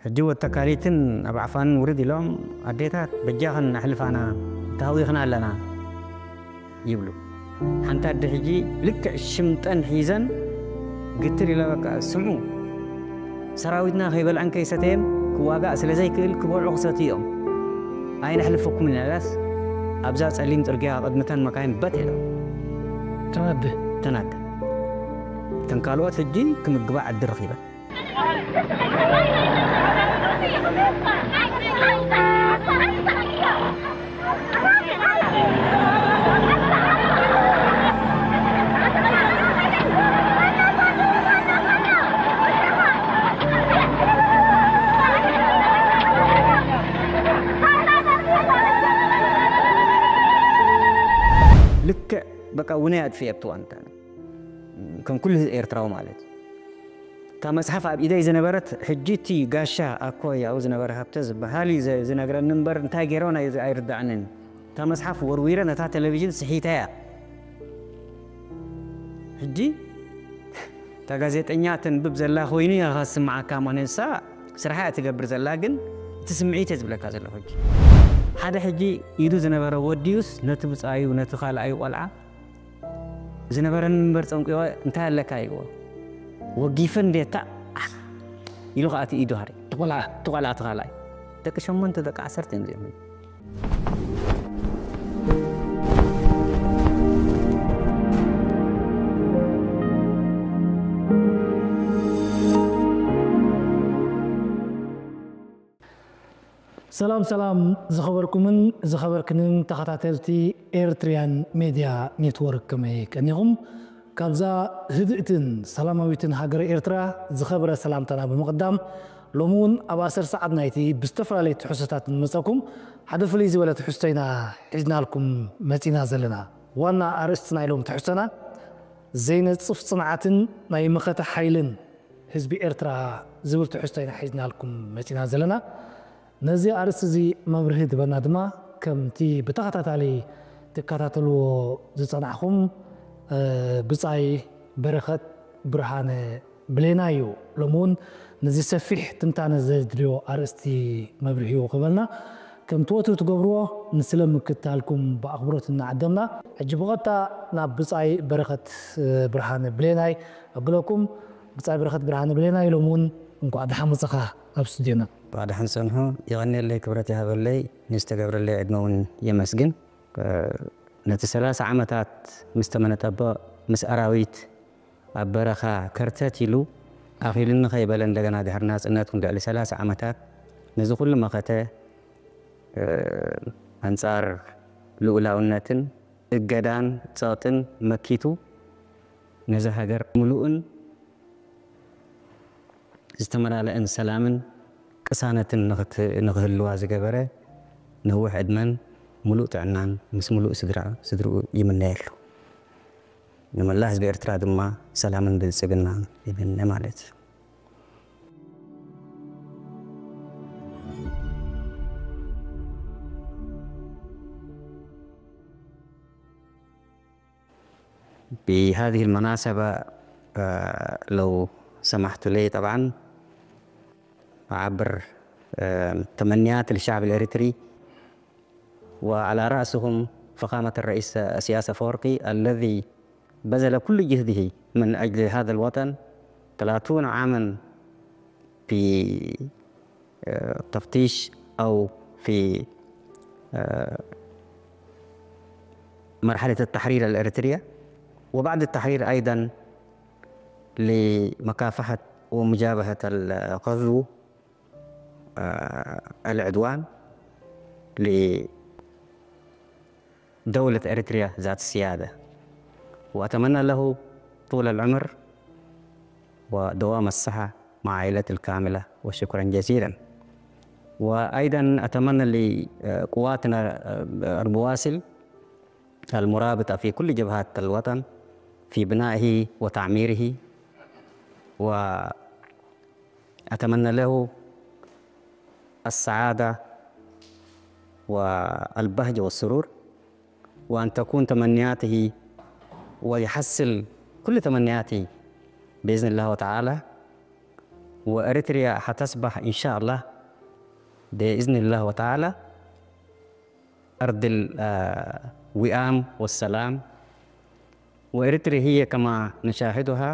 ሕጂ ወተካሊትን ኣብ ዓፋንን ውርድ ኢሎም፣ ኣዴታት በጃኽን ኣሕልፋና፣ ተሃዊኽና ኣለና ይብሉ። ሓንቲ ኣደ ሕጂ ልክዕ ሽምጠን ሒዘን ግትር ኢላ፣ በቃ ስምዑ፣ ሰራዊትና ከይበልዐን ከይሰተየን ክዋጋእ ስለ ዘይክእል፣ ክበልዑ ክሰትዩ እዮም፣ ኣይነሕልፈኩም ኢና ኢላስ፣ ኣብዛ ጸሊም ጽርግያ ቅድምተን መካይን በት ኢላ ተናደ። ተናደ። እተን ካልኦት ሕጂ ክምግባ ዕድል ረኺበን። ልክዕ በቃ ውነ ኣጥፍኤ ኣብቲ እዋን፣ ከም ኩሉ ህዝቢ ኤርትራዊ ማለት እዩ። እታ መጽሓፍ ኣብ ኢደይ ዝነበረት፣ ሕጂ እቲ ጋሻ ኣኮይ ኣብኡ ዝነበረ ሃብተ ዝበሃል እዩ ዘ-፣ ዝነግረኒ እምበር፣ እንታይ ገይረን ኣይ-፣ ኣይርድኣንን። እታ መጽሓፍ ወርዊረ ነታ ቴሌቪዥን ስሒተያ። ሕጂ እታ ጋዜጠኛ ተንብብ ዘላ ኮይኑ እያ ዝስምዓካ፣ ማለት ንሳ ስርሓ እያ ትገብር ዘላ፣ ግን እቲ ስምዒት እየ ዝብለካ ዘለኹ። ሕጂ ሓደ ሕጂ ኢዱ ዝነበረ ወዲዩስ ነቲ ብጻዩ፣ ነቲ ካልኣዩ ቆልዓ ዝነበረኒ እምበር ጸንቂወ፣ እንታይ ኣለካ ኢልዎ። ወጊፈ እንዴታ፣ ኣሕ ኢሉ ከኣ እቲ ኢዱ ሃሪ። እቲ ቆልዓ? እቲ ቆልዓ እቲ ካልኣይ። ደቂ ሸሞንተ፣ ደቂ ዓሰርተ እዮም እዚኦም። ሰላም፣ ሰላም፣ ዝኸበርኩምን ዝኸበርክንን ተኸታተልቲ ኤርትሪያን ሜድያ ኔትወርክ፣ ከመይ ቀኒኹም? ካብዛ ህድእትን ሰላማዊትን ሃገረ ኤርትራ ዝኸበረ ሰላምታና ብምቕዳም፣ ሎሚ እውን ኣብ ኣሰር ሰዓት ናይቲ ብዝተፈላለየ ትሕዝቶታት ንመጸኩም ሓደ ፍልይ ዝበለ ትሕዝቶ ኢና ሒዝናልኩም መጺና ዘለና። ዋና ኣርእስቲ ናይ ሎም ትሕዝቶና፣ ዘይነጽፍ ጽንዓትን ናይ መኸተ ሓይልን ህዝቢ ኤርትራ ዝብል ትሕዝቶ ኢና ሒዝናልኩም መጺና ዘለና። ነዚ ኣርእስቲ እዚ መብርሂ ዝህበና ድማ፣ ከምቲ ብተኸታታሊ ትከታተልዎ ዝጸናሕኩም፣ እ፣ ብጻይ በረኸት ብርሃነ ብሌና እዩ። ሎሚ እውን ነዚ ሰፊሕ ትንታነ ዘድልዮ ኣርእስቲ መብርሂ እዩ ክበልና፣ ከምቲ ወትሩ ትገብርዎ፣ ንስለ ምክትታልኩም ብኣኽብሮት እናዓደምና፣ ሕጂ ብቐጥታ ናብ ብጻይ በረኸት፣ እ፣ ብርሃነ ብሌናይ ኣብለኩም። ብጻይ በረኸት ብርሃነ ብሌናይ፣ ሎሚ እውን እንኳዕ ደሓን መጻኻ ኣብ ስቱድዮና። እንኳዕ ደሓን ጸንሑ። የቐንየለይ፣ ክብረት ይሃበለይ፣ ንዝተገብረለይ ዕድመ እውን የመስግን። እ፣ ነቲ ሰላሳ ዓመታት ምስ ተመነጠበ፣ ምስ ኣራዊት ኣብ በረኻ ከርተት ኢሉ፣ ኣኺሉኒ ከይበለ፣ እንደገና ድሕሪ ናጽነት እውን ልዕሊ ሰላሳ ዓመታት ነዚ ኩሉ መኸተ፣ እ፣ ኣንጻር ልኡላውነትን እገዳን ጸቕጥን መኪቱ፣ ነዛ ሃገር ምሉእን ዝተመላለአን ሰላምን ቅሳነትን ንኽት-፣ ንኽህልዋ ዝገበረ፣ ነዊሕ ዕድመን ምሉእ ጥዕናን ምስ ምሉእ ስድራ፣ ስድርኡ ይምነየሉ። ንመላእ ህዝቢ ኤርትራ ድማ ሰላምን ብልጽግናን ይምነ ማለት እዩ። بهذه المناسبة، آه، لو سمحت لي طبعًا أعبر، آه، تمنيات للشعب الإريتري، وعلى رأسهم فخامة الرئيس السياسي أفورقي الذي بذل كل جهده من أجل هذا الوطن، ثلاثون عامًا في، آه، تفتيش أو في، آه، مرحلة التحرير الإريترية، وبعد التحرير أيضًا لمكافحة ومجابهة الغزو، آه، العدوان لدولة إريتريا ذات السيادة، وأتمنى له طول العمر ودوام الصحة مع عائلته الكاملة، وشكرًا جزيلًا. وأيضًا أتمنى لقواتنا، آه، البواسل المرابطة في كل جبهات الوطن في بنائه وتعميره، وأتمنى له السعادة والبهجة والسرور، وأن تكون تمنياته ويحصل كل تمنياته بإذن الله تعالى. وإريتريا حتصبح إن شاء الله بإذن الله وتعالى أرض الوئام والسلام. وإريتريا هي كما نشاهدها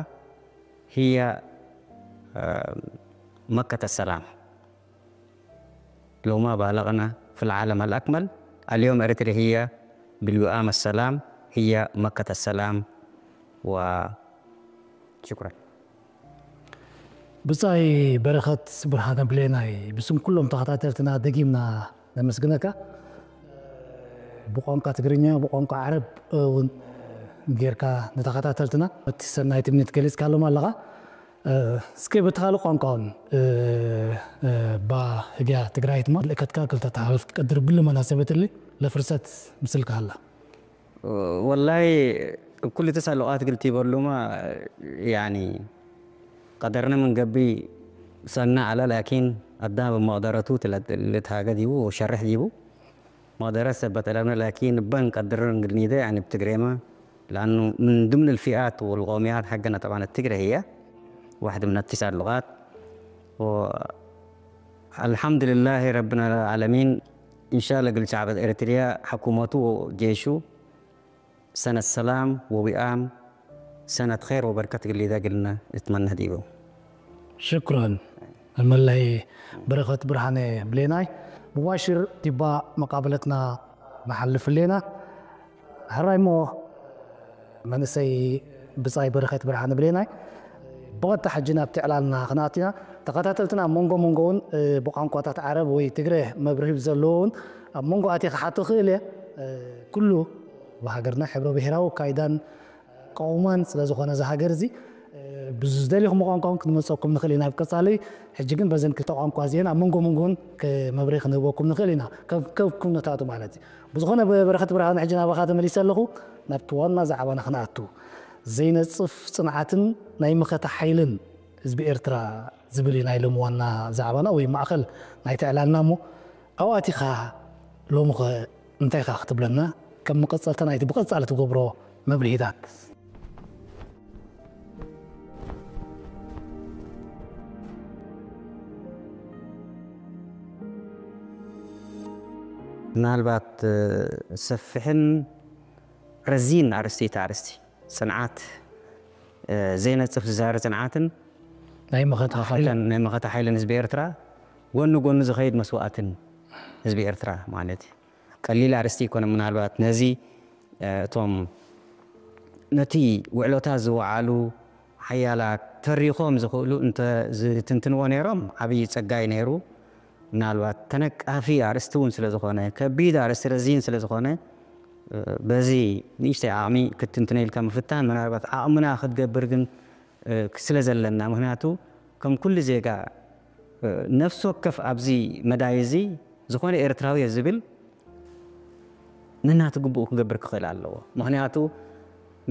هي مكة السلام. لو ما بالغنا في العالم الأكمل، اليوم إريتريا هي بالوئام السلام، هي مكة السلام. وشكرا. ብጻይ በረኸት ብርሃነ ብሌናይ፣ ብስም ኩሎም ተኸታተልትና ደጊምና ነመስግነካ። ብቋንቋ ትግርኛ፣ ብቋንቋ ዓረብ እውን ጌርካ ንተኸታተልትና እቲ ሰናይ ትምኒት ገሊጽካሎም ኣለኻ። እስከ በቲ ካልእ ቋንቋ እውን፣ ባ ህግያ ትግራይት ድማ ልእከትካ ክልተ ተሃለፍ ቀድር ብሉ መናሰበት እሊ ለፍርሰት ምስልካ ኣላ። والله ኩሉ ተሳልቓት ግልቲ ይበሉማ። ያኒ ቀደርነ ምን ገቢ ሰና ኣላ ላኪን ኣዳ ብመቕደረቱ ልትሃገ ዲቡ ወሸርሕ ዲቡ መቕደረት ሰበት ኣለብነ ላኪን በን ቀድርን ግልኒደ ያኒ ብትግሬማ لأنه من ضمن الفئات والقوميات حقنا طبعا التجري هي واحدة من التسع لغات. والحمد لله ربنا العالمين. إن شاء الله قل شعب إريتريا حكومته وجيشه سنة سلام ووئام، سنة خير وبركة قل إذا قلنا اتمنى ديبو. ሽክራን። መለይ በረኸት ብርሃነ ብሌናይ፣ ሙባሽር ዲባ መቃበለትና ንሓልፍ ሌና። ሕራይ እሞ መንእሰይ ብጻይ በረኸት ብርሃነ ብሌናይ፣ ብቐጥታ ሕጂ ናብቲ ዕላልና ክንኣቱ ኢና። ተኸታተልትና ኣብ መንጎ መንጎ እውን ብቋንቋታት ዓረብ ወይ ትግረ መብርሂ ዘለዎውን ኣብ መንጎ ኣትየ ክሓቶ ክእል እየ። ኩሉ ብሃገርና ሕብረ ብሔራዊ ኣካይዳን ቀውማን ስለ ዝኾነ እዚ ሃገር እዚ ብዝደሊኹም ቋንቋ እውን ክንመፀኩም ንኽእል ኢና ኣብ ቀፃሊ። ሕጂ ግን በዘን ክልተ ቋንቋ እዚአን ኣብ መንጎ መንጎን መብርሂ ክንህበኩም ንኽእል ኢና፣ ከም ኩነታቱ ማለት እዩ። ብዝኾነ በረኸት ብርሃን ሕጂ ናባኻ ተመሊሰ ኣለኹ። ናብቲ ዋና ዛዕባና ክንኣቱ፣ ዘይነፅፍ ፅንዓትን ናይ መኸተ ሓይልን ህዝቢ ኤርትራ ዝብል እዩ ናይ ሎሚ ዋና ዛዕባና ወይ ማእኸል ናይቲ ዕላልና። እሞ ኣብኡ ኣቲኻ ሎሚ ኸ እንታይ ኢኻ ክትብለና? ከም መቐጸልታ ናይቲ ብቐጻሊ ትገብሮ መብርሂታት። ምናልባት ሰፊሕን ረዚን ኣርእስቲ እቲ ኣርእስቲ ጽንዓት፣ ዘይነጽፍ ዝዛረ ጽንዓትን ናይ መኸተ ሓይልን ናይ መኸተ ሓይልን ህዝቢ ኤርትራ፣ ጎኒ ጎኒ ዝኸይድ መስዋእትን ህዝቢ ኤርትራ ማለት እዩ። ቀሊል ኣርእስቲ ኣይኮነ። ምናልባት ነዚ እቶም ነቲ ውዕሎታት ዝወዓሉ ሓያላት ተሪኾም ዝኽእሉ እንተ ዝትንትንዎ ነይሮም ዓብዪ ጸጋይ ነይሩ። ምናልባት ተነቃፊ ኣርእስቲ እውን ስለ ዝኾነ፣ ከቢድ ኣርእስቲ ረዚን ስለ ዝኾነ፣ በዚ ንእሽተይ ዓቕሚ ክትትንትኖ ኢልካ ምፍታን ምናልባት ዓቕምና ክትገብር ግን ስለ ዘለና፣ ምኽንያቱ ከም ኩሉ ዜጋ ነፍሲ ወከፍ ኣብዚ መዳይ እዚ ዝኾነ ኤርትራዊ እየ ዝብል ነናቱ ግቡኡ ክገብር ክኽእል ኣለዎ። ምኽንያቱ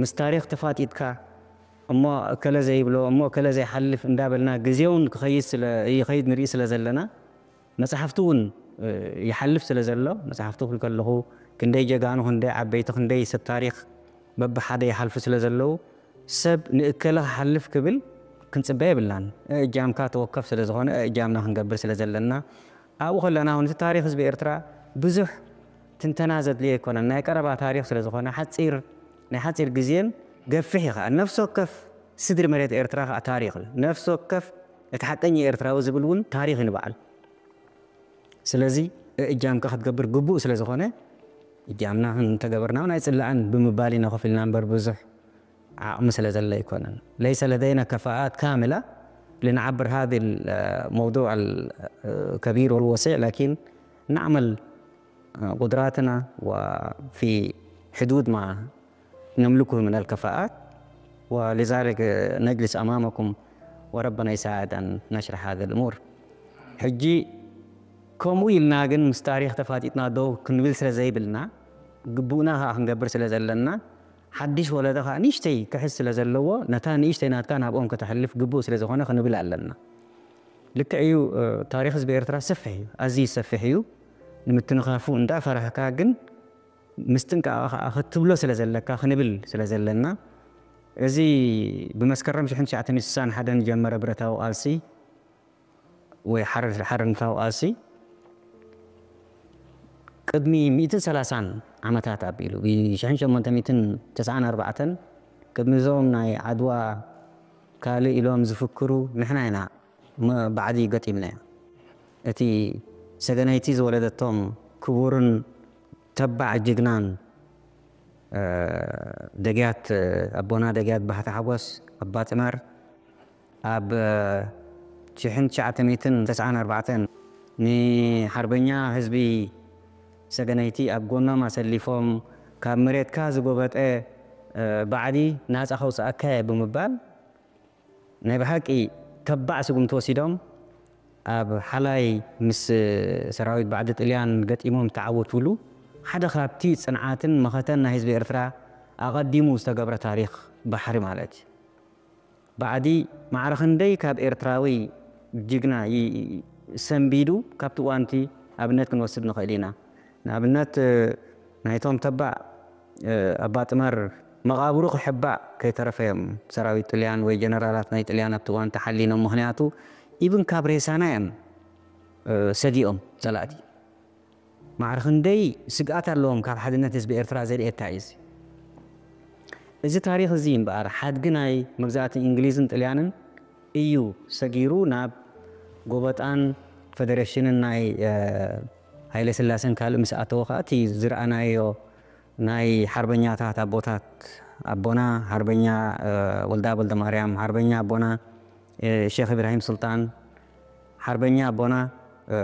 ምስ ታሪኽ ተፋጢጥካ እሞ እከለ ዘይብሎ እሞ እከለ ዘይሓልፍ እንዳበልና ግዜ እውን ክኸይድ ስለ ይኸይድ ንርኢ ስለ ዘለና፣ መጽሓፍቲ እውን ይሓልፍ ስለ ዘሎ፣ መጽሓፍቲ ክብል ከለኹ ክንደይ ጀጋኑ ክንደይ ዓበይቲ ክንደይ ሰብ ታሪኽ በብሓደ ይሓልፉ ስለ ዘለዉ፣ ሰብ ንእከለ ክሓልፍ ክብል ክንጽበ የብልናን። እእጃምካ ተወከፍ ስለ ዝኾነ እእጃምና ክንገብር ስለ ዘለና፣ ኣብኡ ከለና እውን እቲ ታሪኽ ህዝቢ ኤርትራ ብዙሕ ትንተና ዘድልዮ ኣይኮነን። ናይ ቀረባ ታሪኽ ስለ ዝኾነ ሓጺር ናይ ሓጺር ግዜን ገፊሕ እዩ ኸኣ። ነፍሲ ወከፍ ስድሪ መሬት ኤርትራ ኸኣ ታሪኽ እዩ። ነፍሲ ወከፍ እቲ ሓቀኛ ኤርትራዊ ዝብል እውን ታሪኽ እዩ ንበዓል። ስለዚ እእጃምካ ክትገብር ግቡእ ስለ ዝኾነ እጃምና እንተገበርና እውን ኣይጽላእን ብምባል ኢና ኮፍ ኢልና እምበር ብዙሕ ዓቕሚ ስለ ዘለ ኣይኮነን። ليس لدينا كفاءات كاملة لنعبر هذا الموضوع الكبير والوسيع لكن نعمل قدراتنا وفي حدود ما نملكه من الكفاءات ولذلك نجلس أمامكم وربنا يساعد أن نشرح هذه الأمور. ሕጂ ከምኡ ኢልና ግን ምስ ታሪኽ ተፋጢጥና ደው ክንብል ስለ ዘይብልና ግቡእና ከዓ ክንገብር ስለ ዘለና ሓድሽ ወለዶ ከዓ ንእሽተይ ክሕዝ ስለ ዘለዎ ነታ ንእሽተይ ናትካ ናብኦም ከተሕልፍ ግቡእ ስለ ዝኾነ ክንብል ኣለና። ልክዕ እዩ። ታሪኽ ህዝቢ ኤርትራ ሰፊሕ እዩ፣ ኣዝዩ ሰፊሕ እዩ። ንምትንኻፉ እንዳፈራህካ ግን ምስጥንቃቐ ከዓ ክትብሎ ስለ ዘለካ ክንብል ስለ ዘለና እዚ ብመስከረም ሽሕን ትሽዓተ ሚእትን ስሳን ሓደን ዝጀመረ ብረታዊ ቃልሲ ወይ ሓር-፣ ሓርነታዊ ቃልሲ ቅድሚ ሚእትን ሰላሳን ዓመታት ኣቢሉ፣ ብ-ሸሞንተ ሚእትን ተስዓን ኣርባዕተን፣ ቅድሚ እዞም ናይ ዓድዋ ካልእ ኢሎም ዝፍክሩ ንሕና ኢና ም-፣ ባዕዲ ገጢምናዮ። እቲ ሰገነይቲ ዝወለደቶም ክቡርን ተባዕ ጅግናን፣ እ፣ ደግያት፣ ኣቦና ደግያት ባህታ ሓጎስ ኣባ ጥመር ኣብ ሽሕን ትሽዓተ ሚእትን ተስዓን ኣርባዕተን ንሓርበኛ ህዝቢ ሰገነይቲ ኣብ ጎኖም ኣሰሊፎም፣ ካብ መሬትካ ዝጎበጠ፣ እ፣ ባዕዲ ናጻ ከውጽኣካ እየ ብምባል ናይ ብሓቂ ተባዕ ስጉምቲ ወሲዶም ኣብ ሓላይ ምስ ሰራዊት ባዕዲ ጥልያን ገጢሞም ተዓወቱሉ። ሓደ ካብቲ ጽንዓትን መኸተን ናይ ህዝቢ ኤርትራ ኣቐዲሙ ዝተገብረ ታሪኽ ባሕሪ ማለት እዩ። ባዕዲ ማዕረ ክንደይ ካብ ኤርትራዊ ጅግና ይ-፣ ሰንቢዱ፣ ካብቲ እዋንቲ ኣብነት ክንወስድ ንኽእል ኢና። ንኣብነት፣ እ፣ ናይቶም ተባዕ፣ እ፣ ኣባ ጥመር መቓብሩ ክሕባእ ከይተረፈ እዮም ሰራዊት ጥልያን ወይ ጀነራላት ናይ ጥልያን ኣብቲ እዋን ተሓሊኖም። ምኽንያቱ ኢብን ካብ ሬሳና እዮም፣ እ፣ ሰጊኦም ጸላእቲ። ማዕረ ክንደይ ስግኣት ኣለዎም ካብ ሓድነት ህዝቢ ኤርትራ ዘርእየታ እዩ እዚ። እዚ ታሪኽ እዚ እምበኣር ሓድጊ ናይ መግዛእቲ እንግሊዝን ጥልያንን እዩ ሰጊሩ ናብ ጎበጣን ፈደሬሽንን ናይ፣ እ፣ ሃይለ ስላሰን ካልእ ምስ ኣተወ ኸኣ እቲ ዝረኣናዮ ናይ ሓርበኛታት ኣቦታት፣ ኣቦና ሓርበኛ፣ እ፣ ወልደኣብ ወልደማርያም፣ ሓርበኛ ኣቦና፣ እ፣ ሼኽ ኢብራሂም ሱልጣን፣ ሓርበኛ ኣቦና፣ እ፣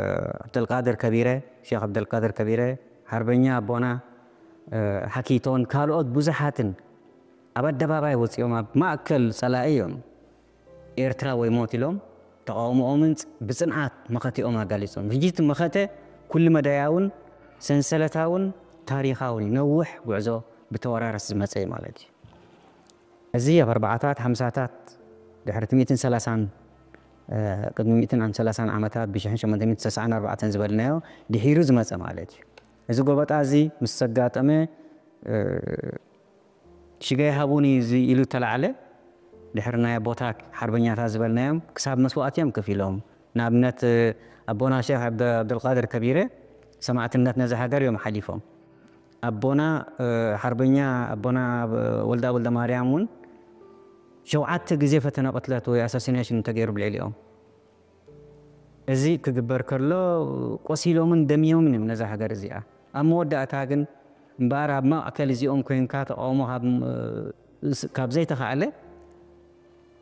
ዓብደልቃድር ከቢረ፣ ሼኽ ዓብደልቃድር ከቢረ፣ ሓርበኛ ኣቦና፣ እ፣ ሓኪቶን ካልኦት ብዙሓትን ኣብ ኣደባባይ ወጺኦም ኣብ ማእከል ጸላኢ እዮም ኤርትራ ወይ ሞት ኢሎም ተቓውሞኦምን ጽ-፣ ብጽንዓት መኸተኦም ኣጋሊጾም። ሕጂ እቲ መኸተ ኩሉ መዳያውን ሰንሰለታውን ታሪኻውን እዩ። ነዊሕ ጉዕዞ ብተወራረስ ዝመጸ እዩ ማለት እዩ። እዚ ኣብ ኣርባዓታት፣ ሓምሳታት፣ ድሕሪ እቲ ሚእትን ሰላሳን፣ እ፣ ቅድሚ ሚእትን ሰላሳን ዓመታት፣ ብሽሕን ሸሞንተ ሚእትን ሰሳን ኣርባዕተን ዝበልናዮ ድሒሩ ዝመጸ ማለት እዩ። እዚ ጎበጣ እዚ ምስ ዘጋጠመ፣ እ፣ ሽገ ይሃቡኒ እዚ ኢሉ ተላዕለ። ድሕሪ ናይ ኣቦታት ሓርበኛታት ዝበልናዮም ክሳብ መስዋእቲ እዮም ከፊሎም። ንኣብነት፣ ኣቦና ሼኽ ዓብደ-፣ ዓብደልቃድር ከቢረ ሰማዕትነት ነዚ ሃገር እዮም ሓሊፎም። ኣቦና፣ እ፣ ሓርበኛ ኣቦና ወልዳ ወልደ ማርያም እውን ሸውዓተ ግዜ ፈተነ ቅትለት ወይ ኣሳሲኔሽን ተገይሩ ብልዕሊኦም። እዚ ክግበር ከሎ ቆሲሎምን ደሚዮምን እዮም ነዛ ሃገር እዚኣ። ኣብ መወዳእታ ግን እምበኣር ኣብ ማእከል እዚኦም ኮይንካ ተቃውሞ ካብ፣ ካብ ዘይተኻእለ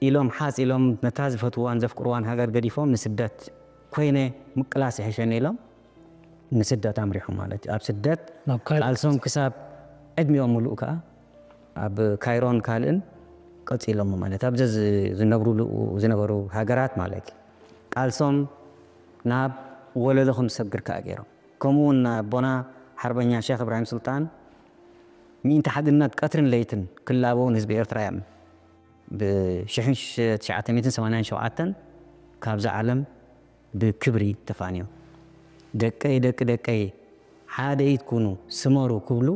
ኢሎም ሓጽ ኢሎም ነታ ዝፈትዋን ዘፍቅርዋን ሃገር ገዲፎም ንስደት ኮይነ ምቅላስ ይሕሸኒ ኢሎም ንስደት ኣምሪሖም ማለት እዩ። ኣብ ስደት ናብ ካይሮ ቃልሶም ክሳብ ዕድሚኦም ምሉእ ከኣ ኣብ ካይሮን ካልእን ቀጺሎሞ ማለት ኣብ ዘዝ-፣ ዝነብሩሉ ዝነበሩ ሃገራት ማለት እዩ። ቃልሶም ናብ ወለዶ ከም ዝሰግር ከኣ ገይሮም። ከምኡ እውን ኣቦና ሓርበኛ ሼኽ እብራሂም ሱልጣን ምእንቲ ሓድነት ቀትርን ለይትን ክላበውን ህዝቢ ኤርትራ እዮም። ብ-ሽሕን ትሽዓተ ሚእትን ሰማንያን ሸውዓተን ካብዛ ዓለም ብክብሪ ተፋንዮም። ደቀይ፣ ደቂ ደቀይ፣ ሓደ ኢድ ኩኑ፣ ስመሩ ክብሉ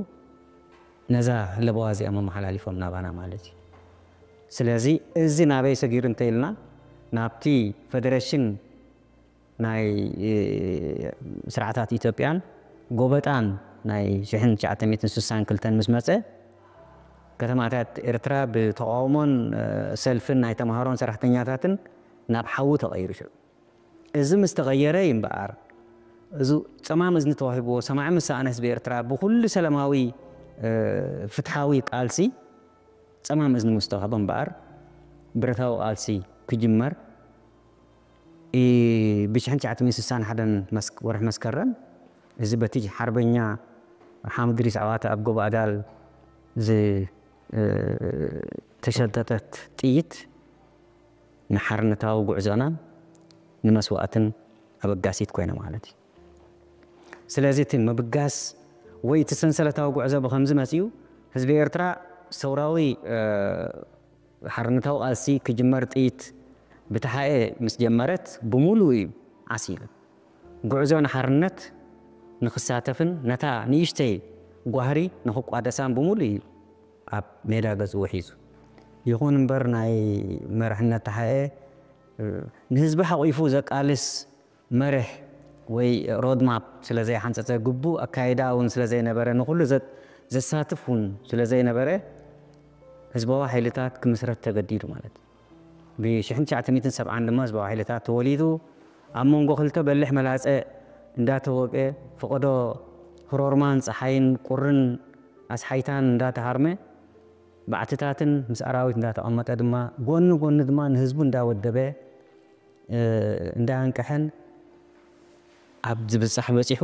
ነዛ ለበዋ እዚኣ መመሓላሊፎም ናባና ማለት እዩ። ስለዚ እዚ ናበይ ሰጊሩ እንተኢልና፣ ናብቲ ፈደረሽን ናይ፣ እ፣ ስርዓታት ኢትዮጵያን ጎበጣን ናይ ሽሕን ትሽዓተ ሚእትን ስሳን ክልተን ምስ መጸ፣ ከተማታት ኤርትራ ብተቃውሞን፣ እ፣ ሰልፍን ናይ ተምሃሮን ሰራሕተኛታትን ናብ ሓዊ ተቐይሩ ሽዑ። እዚ ምስ ተቐየረ እዩ እምበኣር፣ እዚ ጸማም እዝኒ ተዋሂብዎ፣ ሰማዒ ምስ ሰኣነ ህዝቢ ኤርትራ ብኹሉ ሰላማዊ፣ እ፣ ፍትሓዊ ቃልሲ ጸማም እዝኒ ምስ ተዋህቦ እምበኣር፣ ብረታዊ ቃልሲ ክጅመር፣ እ፣ ብሽሕን ትሽዓተ ሚእትን ስሳን ሓደን መስክ-፣ ወርሒ መስከረም፣ እዚ በቲ ሓርበኛ ሓምድ ድሪስ ዓዋተ ኣብ ጎቦ ኣዳል ዝ-፣ እ፣ ተሸልጠጠት ጥይት ንሓርነታዊ ጉዕዞና ንመስዋእትን ኣበጋሲት ኮይነ ማለት እዩ። ስለዚ እቲ ምብጋስ ወይ እቲ ሰንሰለታዊ ጉዕዞ ብኸምዚ መጺኡ፣ ህዝቢ ኤርትራ ሰውራዊ፣ እ፣ ሓርነታዊ ቃልሲ ክጅመር ጥይት ብተሓኤ ምስ ጀመረት ብምሉኡ እዩ ዓሲሉ። ጉዕዞ ንሓርነት ንክሳተፍን ነታ ንእሽተይ ጓህሪ ንክቋደሳን ብምሉኡ እዩ ኣብ ሜዳ ገዝኡ ሒዙ። ይኹን እምበር ናይ መርሕነት ተሓኤ ንህዝቢ ሓቒፉ ዘቃልስ መርሕ ወይ ሮድማፕ ስለ ዘይሓንፀፀ፣ ግቡእ ኣካይዳ እውን ስለ ዘይነበረ፣ ንኹሉ ዘሳትፍ እውን ስለ ዘይነበረ፣ ህዝባዊ ሓይልታት ክምስረት ተገዲዱ ማለት እዩ። ብ1970 ድማ ህዝባዊ ሓይልታት ተወሊዱ፣ ኣብ መንጎ ክልተ በልሕ መላፀ እንዳተወቀ፣ ፈቐዶ ህሮርማን ፀሓይን ቁርን ኣስሓይታን እንዳተሃርመ፣ ባዕትታትን ምስ ኣራዊት እንዳተቐመጠ ድማ፣ ጎኒ ጎኒ ድማ ንህዝቡ እንዳወደበ እንዳንቀሐን ኣብ ዝብጻሕ በጺሑ፣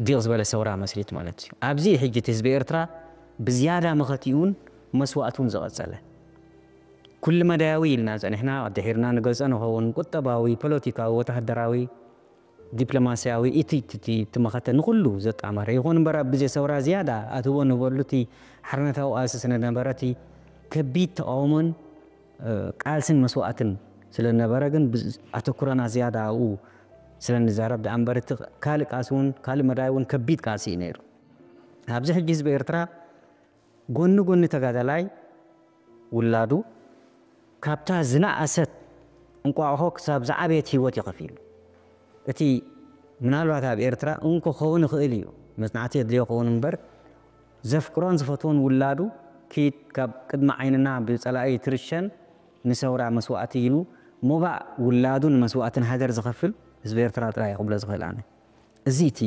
ዲቕ ዝበለ ሰውራ መስሪት ማለት እዩ። ኣብዚ ሕጂ እቲ ህዝቢ ኤርትራ ብዝያዳ መኸቲኡን መስዋእቱን ዝቐጸለ፣ ኩሉ መዳያዊ ኢልና ጸኒሕና፣ ኣድሒርና ንገልጸ ንኸውን፣ ቁጠባዊ፣ ፖለቲካዊ፣ ወተሃደራዊ፣ ዲፕሎማስያዊ፣ እቲ መኸተ ንኹሉ ዘጣመረ ይኹን እምበር፣ ኣብ ግዜ ሰውራ ዝያዳ ኣትቦ ንበሉ እቲ ሓርነታዊ ቃልሲ ስለ ነበረ፣ እቲ ከቢድ ተቓውሞን ቃልስን መስዋእትን ስለ ነበረ፣ ግን ኣተኩረና ዝያዳ ኣብኡ ስለ ንዛረብ ደኣ እምበር፣ እቲ ካልእ ቃልሲ እውን፣ ካልእ መዳይ እውን ከቢድ ቃልሲ እዩ ነይሩ። ኣብዚ ሕጂ ህዝቢ ኤርትራ ጎኒ ጎኒ ተጋዳላይ ውላዱ፣ ካብታ ዝነኣሰት እንቋቑሖ ክሳብ ዝዓበየት ህይወት እዩ ከፊሉ። እቲ ምናልባት ኣብ ኤርትራ እንኮ ክኸውን ይኽእል እዩ፣ መጽናዕቲ የድልዮ ክኸውን እምበር፣ ዘፍቅሮን ዝፈትዎን ውላዱ ኪድ ካብ ቅድሚ ዓይንና ብጸላኢ ትርሸን ንሰውራ መስዋእቲ ኢሉ ሞባእ ውላዱ ንመስዋእትን ሃገር ዝኸፍል ህዝቢ ኤርትራ ጥራይ ክብሎ ዝኽእል ኣነ። እዚ እቲ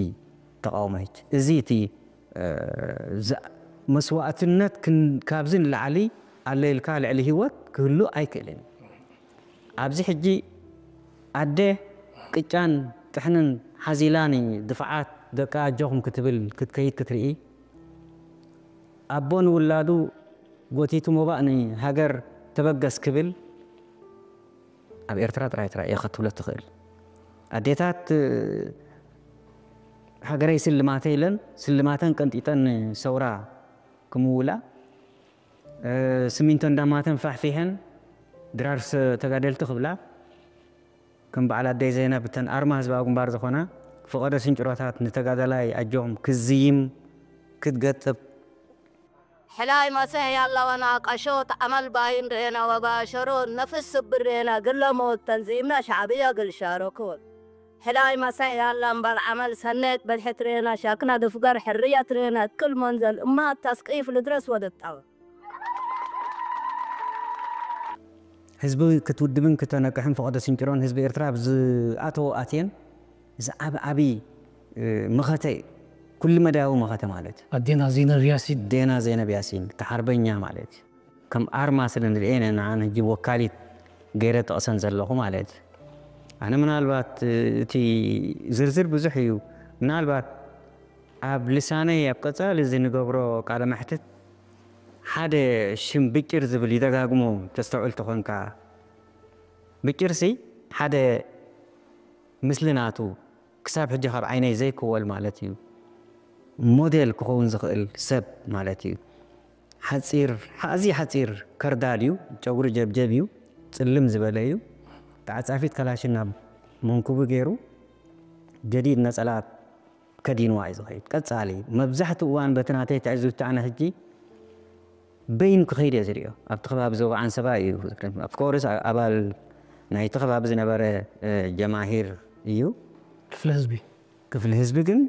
ተቓውሞ ሕጂ፣ እዚ እቲ መስዋእትነት ካብዚ ንላዕሊ ኣሎ ኢልካ ልዕሊ ህይወት ክህሉ ኣይክእልን። ኣብዚ ሕጂ ኣደ ቅጫን ጥሕንን ሓዚላ ንድፋዓት ደቃ ኣጆኹም ክትብል ክትከይድ ክትርኢ፣ ኣቦ ንውላዱ ጎቲቱ ሞባእ ንሃገር ተበገስ ክብል ኣብ ኤርትራ ጥራይ ጥራይ እየ ክትብሎ ትኽእል። ኣዴታት ሃገረይ ስልማተ ኢለን ስልማተን ቀንጢጠን ንሰውራ ክምውላ፣ ስሚንቶ እንዳማተን ፋሕፊሐን ድራር ተጋደልቲ ክብላ፣ ከም በዓል ኣደይ ዘይነብ እተን ኣርማ ህዝባዊ ግንባር ዝኾና ፈቐዶ ስንጭሮታት ንተጋዳላይ ኣጆኹም ክዝይም ክትገጥብ ሕላይ መሰሕ ያላወና ቀሾት ዓመል ባይን ርኤና ወባሸሮ ነፍስ ስብር ርኤና ግለ ሞት ተንዚምና ሻዕብያ ግልሻሮ ክወል ሕላይ መሰሕ ያላ እምባል ዓመል ሰነት በድሐት ርኤና ሻክና ድፍገር ሕርያት ርኤና ክል መንዘል እማ ተስቂፍ ልድረስ ወደጣወ ህዝቢ ክትውድብን ክተነቅሕን ፈቐዶ ስንጭሮን ህዝቢ ኤርትራ ኣብ ዝኣተዎ ኣትየን ዝዓቢ ዓቢ መኸተ እዩ። ኩሉ መዳያዊ መኸተ ማለት እዩ። ኣዴና ዘይነብ ያሲን። ኣዴና ዘይነብ ያሲን፣ እቲ ሓርበኛ ማለት እዩ። ከም ኣርማ ስለ ንርእየን እየን ንዓን ሕጂ ወካሊት ገይረ ጠቕሰን ዘለኹ ማለት እዩ። ኣነ ምናልባት እቲ ዝርዝር ብዙሕ እዩ። ምናልባት ኣብ ልሳነይ ኣብ ቀጻሊ እዚ ንገብሮ ቃለ መሕትት ሓደ ሽም ብጭር ዝብል ይደጋግሞ ተስተውዕል ተኾንካ፣ ብጭርሲ ሓደ ምስሊ ናቱ ክሳብ ሕጂ ካብ ዓይነይ ዘይክወል ማለት እዩ። ሞዴል ክኸውን ዝኽእል ሰብ ማለት እዩ። ሓጺር፣ ኣዝዩ ሓጺር ከርዳድ እዩ። ጨጉሪ ጀብጀብ እዩ። ጽልም ዝበለ እዩ። ተዓጻፊት ከላሽን ናብ መንኩቡ ገይሩ ጀዲድ ነጸላ ከዲንዋ እዩ ዝኸይድ። ቀጻሊ መብዛሕትኡ እዋን በቲ ናተይ ትዕዝብቲ ኣነ ሕጂ በይኑ ክኸይድ እየ ዝርእዮ። ኣብቲ ከባቢ ዞባ ዓንሰባ እዩ። Of course ኣባል ናይቲ ከባቢ ዝነበረ ጀማሂር እዩ። ክፍለ ህዝቢ ክፍሊ ህዝቢ ግን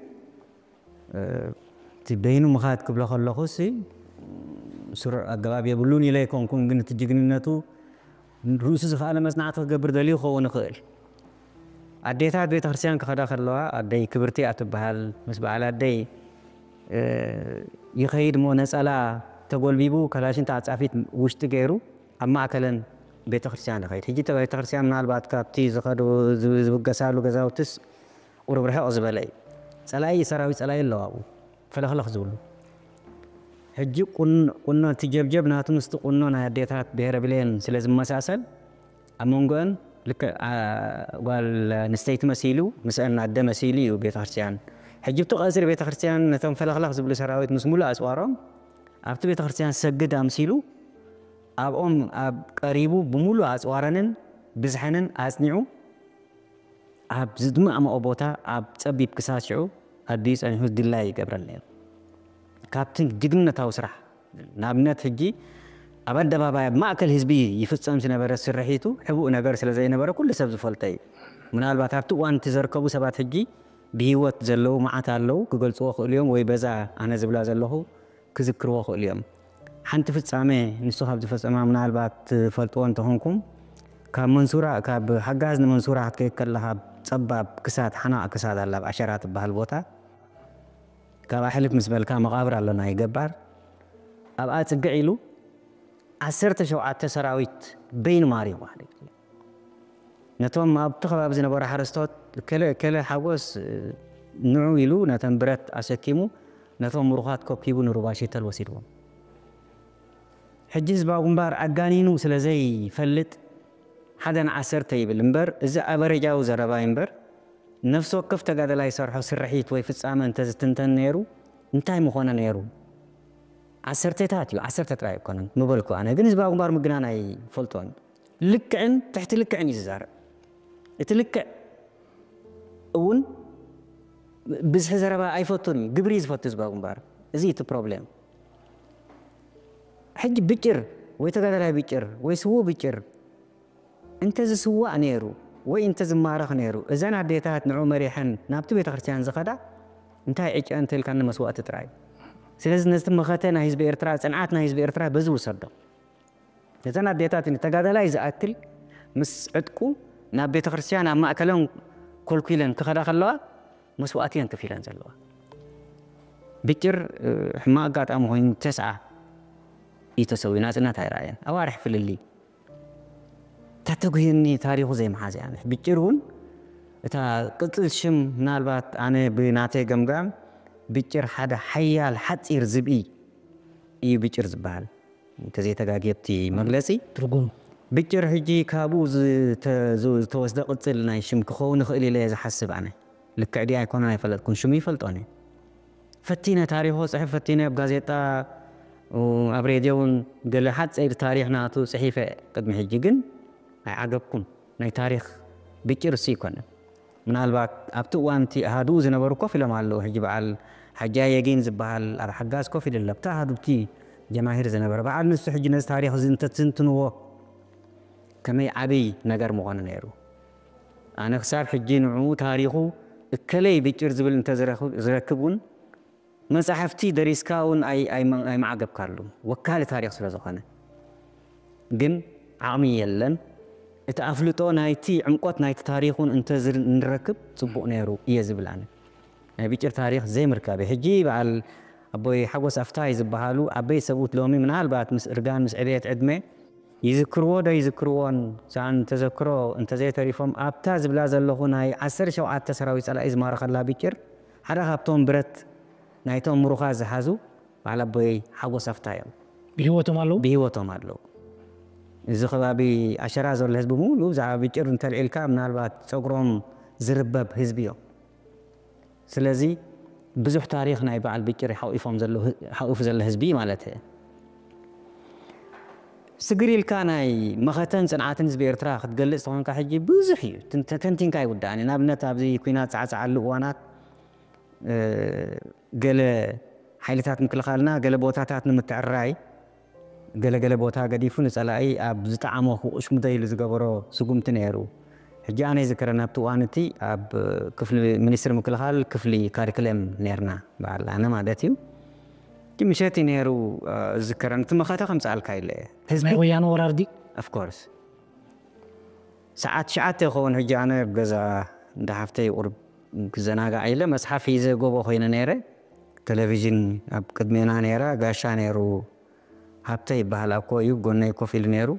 እቲ በይኑ ምኻድ ክብሎ ከለኹ ሲ ስሩዕ ኣገባብ የብሉን ኢለ ኣይኮንኩን፣ ግን እቲ ጅግንነቱ ርእሱ ዝኸኣለ መጽናዕቲ ክገብር ደልዩ ክኸውን ይኽእል። ኣዴታት ቤተ ክርስቲያን ክኸዳ ከለዋ ኣደይ ክብርቲ እያ ትበሃል። ምስ በዓል ኣደይ ይኸይድ እሞ ነጸላ ተጎልቢቡ ከላሽን ተዓጻፊት ውሽጢ ገይሩ ኣብ ማእከለን ቤተ ክርስቲያን ይኸይድ። ሕጂ ቤተ ክርስቲያን ምናልባት ካብቲ ዝኸዱ ዝብገሳሉ ገዛውትስ ቁሩብ ርሕቕ ዝበለ እዩ። ጸላኢ ሰራዊት ጸላኢ ኣለዋ ኣብኡ ፈለኽለኽ ዝብሉ። ሕጂ ቁኖ እቲ ጀብጀብ ናቱ ምስቲ ቁኖ ናይ ኣዴታት ብሄረ ብሌን ስለ ዝመሳሰል ኣብ መንጎአን ልክዕ ጓል ኣንስተይቲ መሲሉ ምስአን ኣደ መሲሉ እዩ ቤተክርስትያን። ሕጂ ብቲ ቀጽሪ ቤተክርስትያን ነቶም ፈለኽለኽ ዝብሉ ሰራዊት ምስ ሙሉእ ኣጽዋሮም ኣብቲ ቤተክርስትያን ሰግድ ኣምሲሉ ኣብኦም ኣብ ቀሪቡ ብሙሉእ ኣጽዋረንን ብዝሐንን ኣጽኒዑ ኣብ ዝድማእመኦ ቦታ ኣብ ጸቢብ ክሳብ ሽዑ ኣዲኡ ጸኒሑ ድላይ ይገብረን ነይሩ። ካብቲ ጅግንነታዊ ስራሕ ንኣብነት ሕጂ ኣብ ኣደባባይ ኣብ ማእከል ህዝቢ ይፍጸም ዝነበረ ስርሒቱ ሕቡእ ነገር ስለ ዘይነበረ ኩሉ ሰብ ዝፈልጦ እዩ። ምናልባት ኣብቲ እዋን እቲ ዘርከቡ ሰባት ሕጂ ብህይወት ዘለዉ መዓት ኣለዉ፣ ክገልጽዎ ክእሉ እዮም፣ ወይ በዛ ኣነ ዝብላ ዘለኹ ክዝክርዎ ክእሉ እዮም። ሓንቲ ፍጻሜ ንሱ ካብ ዝፈጸማ ምናልባት ትፈልጥዎ እንተኾንኩም፣ ካብ መንሱራ፣ ካብ ሓጋዝ ንመንሱራ ክትከይድ ከለኻ፣ ጸባብ ክሳድ፣ ሓናቕ ክሳድ ኣላ፣ ኣብ ኣሸራ ትበሃል ቦታ። ካብኣ ሕልፍ ምስ በልካ መቓብር ኣሎ ናይ ገባር። ኣብኣ ጽግዕ ኢሉ ዓሰርተ ሸውዓተ ሰራዊት በይኑ ማሪኹ ማለት እዩ። ነቶም ኣብቲ ከባቢ ዝነበሩ ሓረስቶት፣ "እከለ፣ እከለ ሓጎስ፣ ንዑ" ኢሉ ነተን ብረት ኣሰኪሙ፣ ነቶም ምሩኻት ኮብኪቡ ንሩባ ሸተል ወሲድዎም። ሕጂ ህዝባዊ ግንባር ኣጋኒኑ ስለ ዘይፈልጥ፣ ሓደ ንዓሰርተ ይብል እምበር፣ እዚ ኣቨሬጃዊ ዘረባ እዩ እምበር፣ ነፍሲ ወከፍ ተጋደላይ ዝሰርሖ ስርሒት ወይ ፍጻመ እንተዝትንተን ነይሩ፣ እንታይ ምኾነ ነይሩ? ዓሰርተታት እዩ፣ ዓሰርተ ጥራይ ኣይኮነን ምበልኩ። ኣነ ግን ህዝባዊ ግንባር ምግናን ኣይፈልጦን። ልክዕን ትሕቲ ልክዕን እዩ ዝዛረብ። እቲ ልክዕ እውን ብዝሒ ዘረባ ኣይፈቱን እዩ፣ ግብሪ እዩ ዝፈቱ ህዝባዊ ግንባር። እዚ እዩ እቲ ፕሮብሌም። ሕጂ ብጭር ወይ ተጋዳላይ ብጭር ወይ ስዉእ ብጭር እንተ ዝስዋእ ነይሩ ወይ እንተ ዝማረኽ ነይሩ፣ እዘን ኣዴታት ንዑ መሪሐን ናብቲ ቤተ ክርስቲያን ዝኸዳ እንታይ ዕጨ እንተ ኢልካኒ መስዋእቲ ጥራይ። ስለዚ ነዚ መኸተ ናይ ህዝቢ ኤርትራ፣ ጽንዓት ናይ ህዝቢ ኤርትራ በዚ ውሰዶ። ነተን ኣዴታት ንተጋዳላይ ዝኣክል ምስ ዕጥቁ ናብ ቤተ ክርስቲያን ኣብ ማእከለን ኮልኩለን ክኸዳ ከለዋ መስዋእቲ እየን ከፊለን ዘለዋ። ብጭር፣ እ፣ ሕማቕ ኣጋጣሚ ኮይኑ ተስዓ እዩ ተሰዊኡ፣ ናጽነት ኣይረኣየን። ኣዋርሕ ፍልልይ። እታ ተጉህየኒ ታሪኹ ዘይመሓዝ እያ። ብጭር እውን እታ ቅጽል ሽም ምናልባት ኣነ ብናተይ ገምጋም ብጭር ሓደ ሓያል ሓጺር ዝብኢ እዩ ብጭር ዝበሃል። እንተዘይተጋግየ ኣብቲ መግለጺ። ትርጉም። ብጭር ሕጂ ካብኡ ዝተ-፣ ዝ-፣ ዝተወስደ ቅጽል ናይ ሽም ክኸውን ይኽእል ኢለ እየ ዝሓስብ ኣነ። ልክዕ ድዩ ኣይኮነን ኣይፈለጥኩን፣ ሽሙ ይፈልጦን እየ። ፈቲነ ታሪኹ ክጽሕፍ ፈቲነ፣ ኣብ ጋዜጣ፣ ኣብ ሬድዮ እውን ገለ ሓጸይር ታሪኽ ናቱ ጽሒፈ ቅድሚ ሕጂ፣ ግን ኣይዓገብኩን። ናይ ታሪኽ ብጭር እሱ ኣይኮነን። ምናልባት ኣብቲ እዋን እቲ ኣሃዱኡ ዝነበሩ ኮፍ ኢሎም ኣለዉ። ሕጂ በዓል ሓጂ ኣየጊን ዝበሃል ኣብ ሓጋዝ ኮፍ ኢሉ ኣሎ። ኣብቲ ኣሃዱ እቲ ጀማሂር ዝነበረ በዓል ንሱ ሕጂ ነዚ ታሪኽ እዚ እንተትንትንዎ ከመይ ዓብይ ነገር ምኾነ ነይሩ። ኣነ ክሳብ ሕጂ ንዕኡ ታሪኹ እከለይ ብጭር ዝብል እንተ ዝረኽብ-፣ ዝረክብ እውን መጻሕፍቲ ደሪስካ እውን ኣይ-፣ ኣይመ-፣ ኣይመዓገብካሉን። ወካሊ ታሪኽ ስለ ዝኾነ። ግን ዓቕሚ የለን። እቲ ኣፍልጦ ናይቲ ዕምቆት ናይቲ ታሪኽ እውን እንተ ዝር-፣ ንረክብ ጽቡቕ ነይሩ እየ ዝብል ኣነ። ናይ ብጭር ታሪኽ ዘይምርካበይ። ሕጂ በዓል ኣቦይ ሓጎስ ኣፍታይ ዝበሃሉ ዓበይቲ ሰብኡት ሎሚ ምናልባት ምስ እርጋን፣ ምስ ዕብየት ዕድመ ይዝክርዎ ዶ ይዝክርዎን፣ ሳን ተዘክሮ እንተዘይተሪፎም፣ ኣብታ ዝብላ ዘለኹ ናይ ዓሰርተ ሸውዓተ ሰራዊት ጸላኢ ዝማረኸላ ብጭር፣ ሓደ ካብቶም ብረት ናይቶም ምሩኻት ዝሓዙ በዓል ኣቦይ ሓጎስ ኣፍታ እዮም። ብህይወቶም ኣለዉ? ብህይወቶም ኣለዉ። እዚ ከባቢ ኣሸራ ዘሎ ህዝቢ ምሉእ ብዛዕባ ብጭር እንተልዒልካ፣ ምናልባት ጸጉሮም ዝርበብ ህዝቢ እዮም። ስለዚ ብዙሕ ታሪኽ ናይ በዓል ብጭር ሓቂፎም ዘሎ፣ ሓቂፉ ዘሎ ህዝቢ ማለት እየ። ስግር ኢልካ ናይ መኸተን ጽንዓትን ህዝቢ ኤርትራ ክትገልጽ ተኾንካ፣ ሕጂ ብዙሕ እዩ። ትን-፣ ተንቲንካ ኣይውዳእን እዩ። ንኣብነት ኣብዚ ኲናት ጻዕጻዓሉ እዋናት፣ እ፣ ገለ ሓይልታት ምክልኻልና ገለ ቦታታት ንምትዕራይ ገለ ገለ ቦታ ገዲፉ ንጸላኢ ኣብ ዝጠዓሞ ክቑሽምዶ ኢሉ ዝገበሮ ስጉምቲ ነይሩ። ሕጂ ኣነ ይዝክረኒ ኣብቲ እዋን እቲ ኣብ ክፍሊ ሚኒስትሪ ምክልኻል ክፍሊ ካሪክለም ነይርና፣ በዓል ኣነ ማለት እዩ። እቲ ምሸት እዩ ነይሩ፣ እ፣ ዝዝከረኒ። እቲ መኸተ ከምጽኣልካ ኢለ እየ። ህዝቢ ናይ ወያነ ወራር ድዩ? ኦፍ ኮርስ። ሰዓት ትሽዓተ ይኸውን ሕጂ ኣነ ኣብ ገዛ እንዳ ሓፍተይ ቁሩብ ክዘናጋዕ ኢለ መጽሓፍ ሒዘ ጎቦ ኮይነ ነይረ። ቴሌቪዥን ኣብ ቅድሜና ነይራ፣ ጋሻ ነይሩ። ሃብተ ይበሃል፣ ኣብ ኮ እዩ፣ ጎነይ ኮፍ ኢሉ ነይሩ።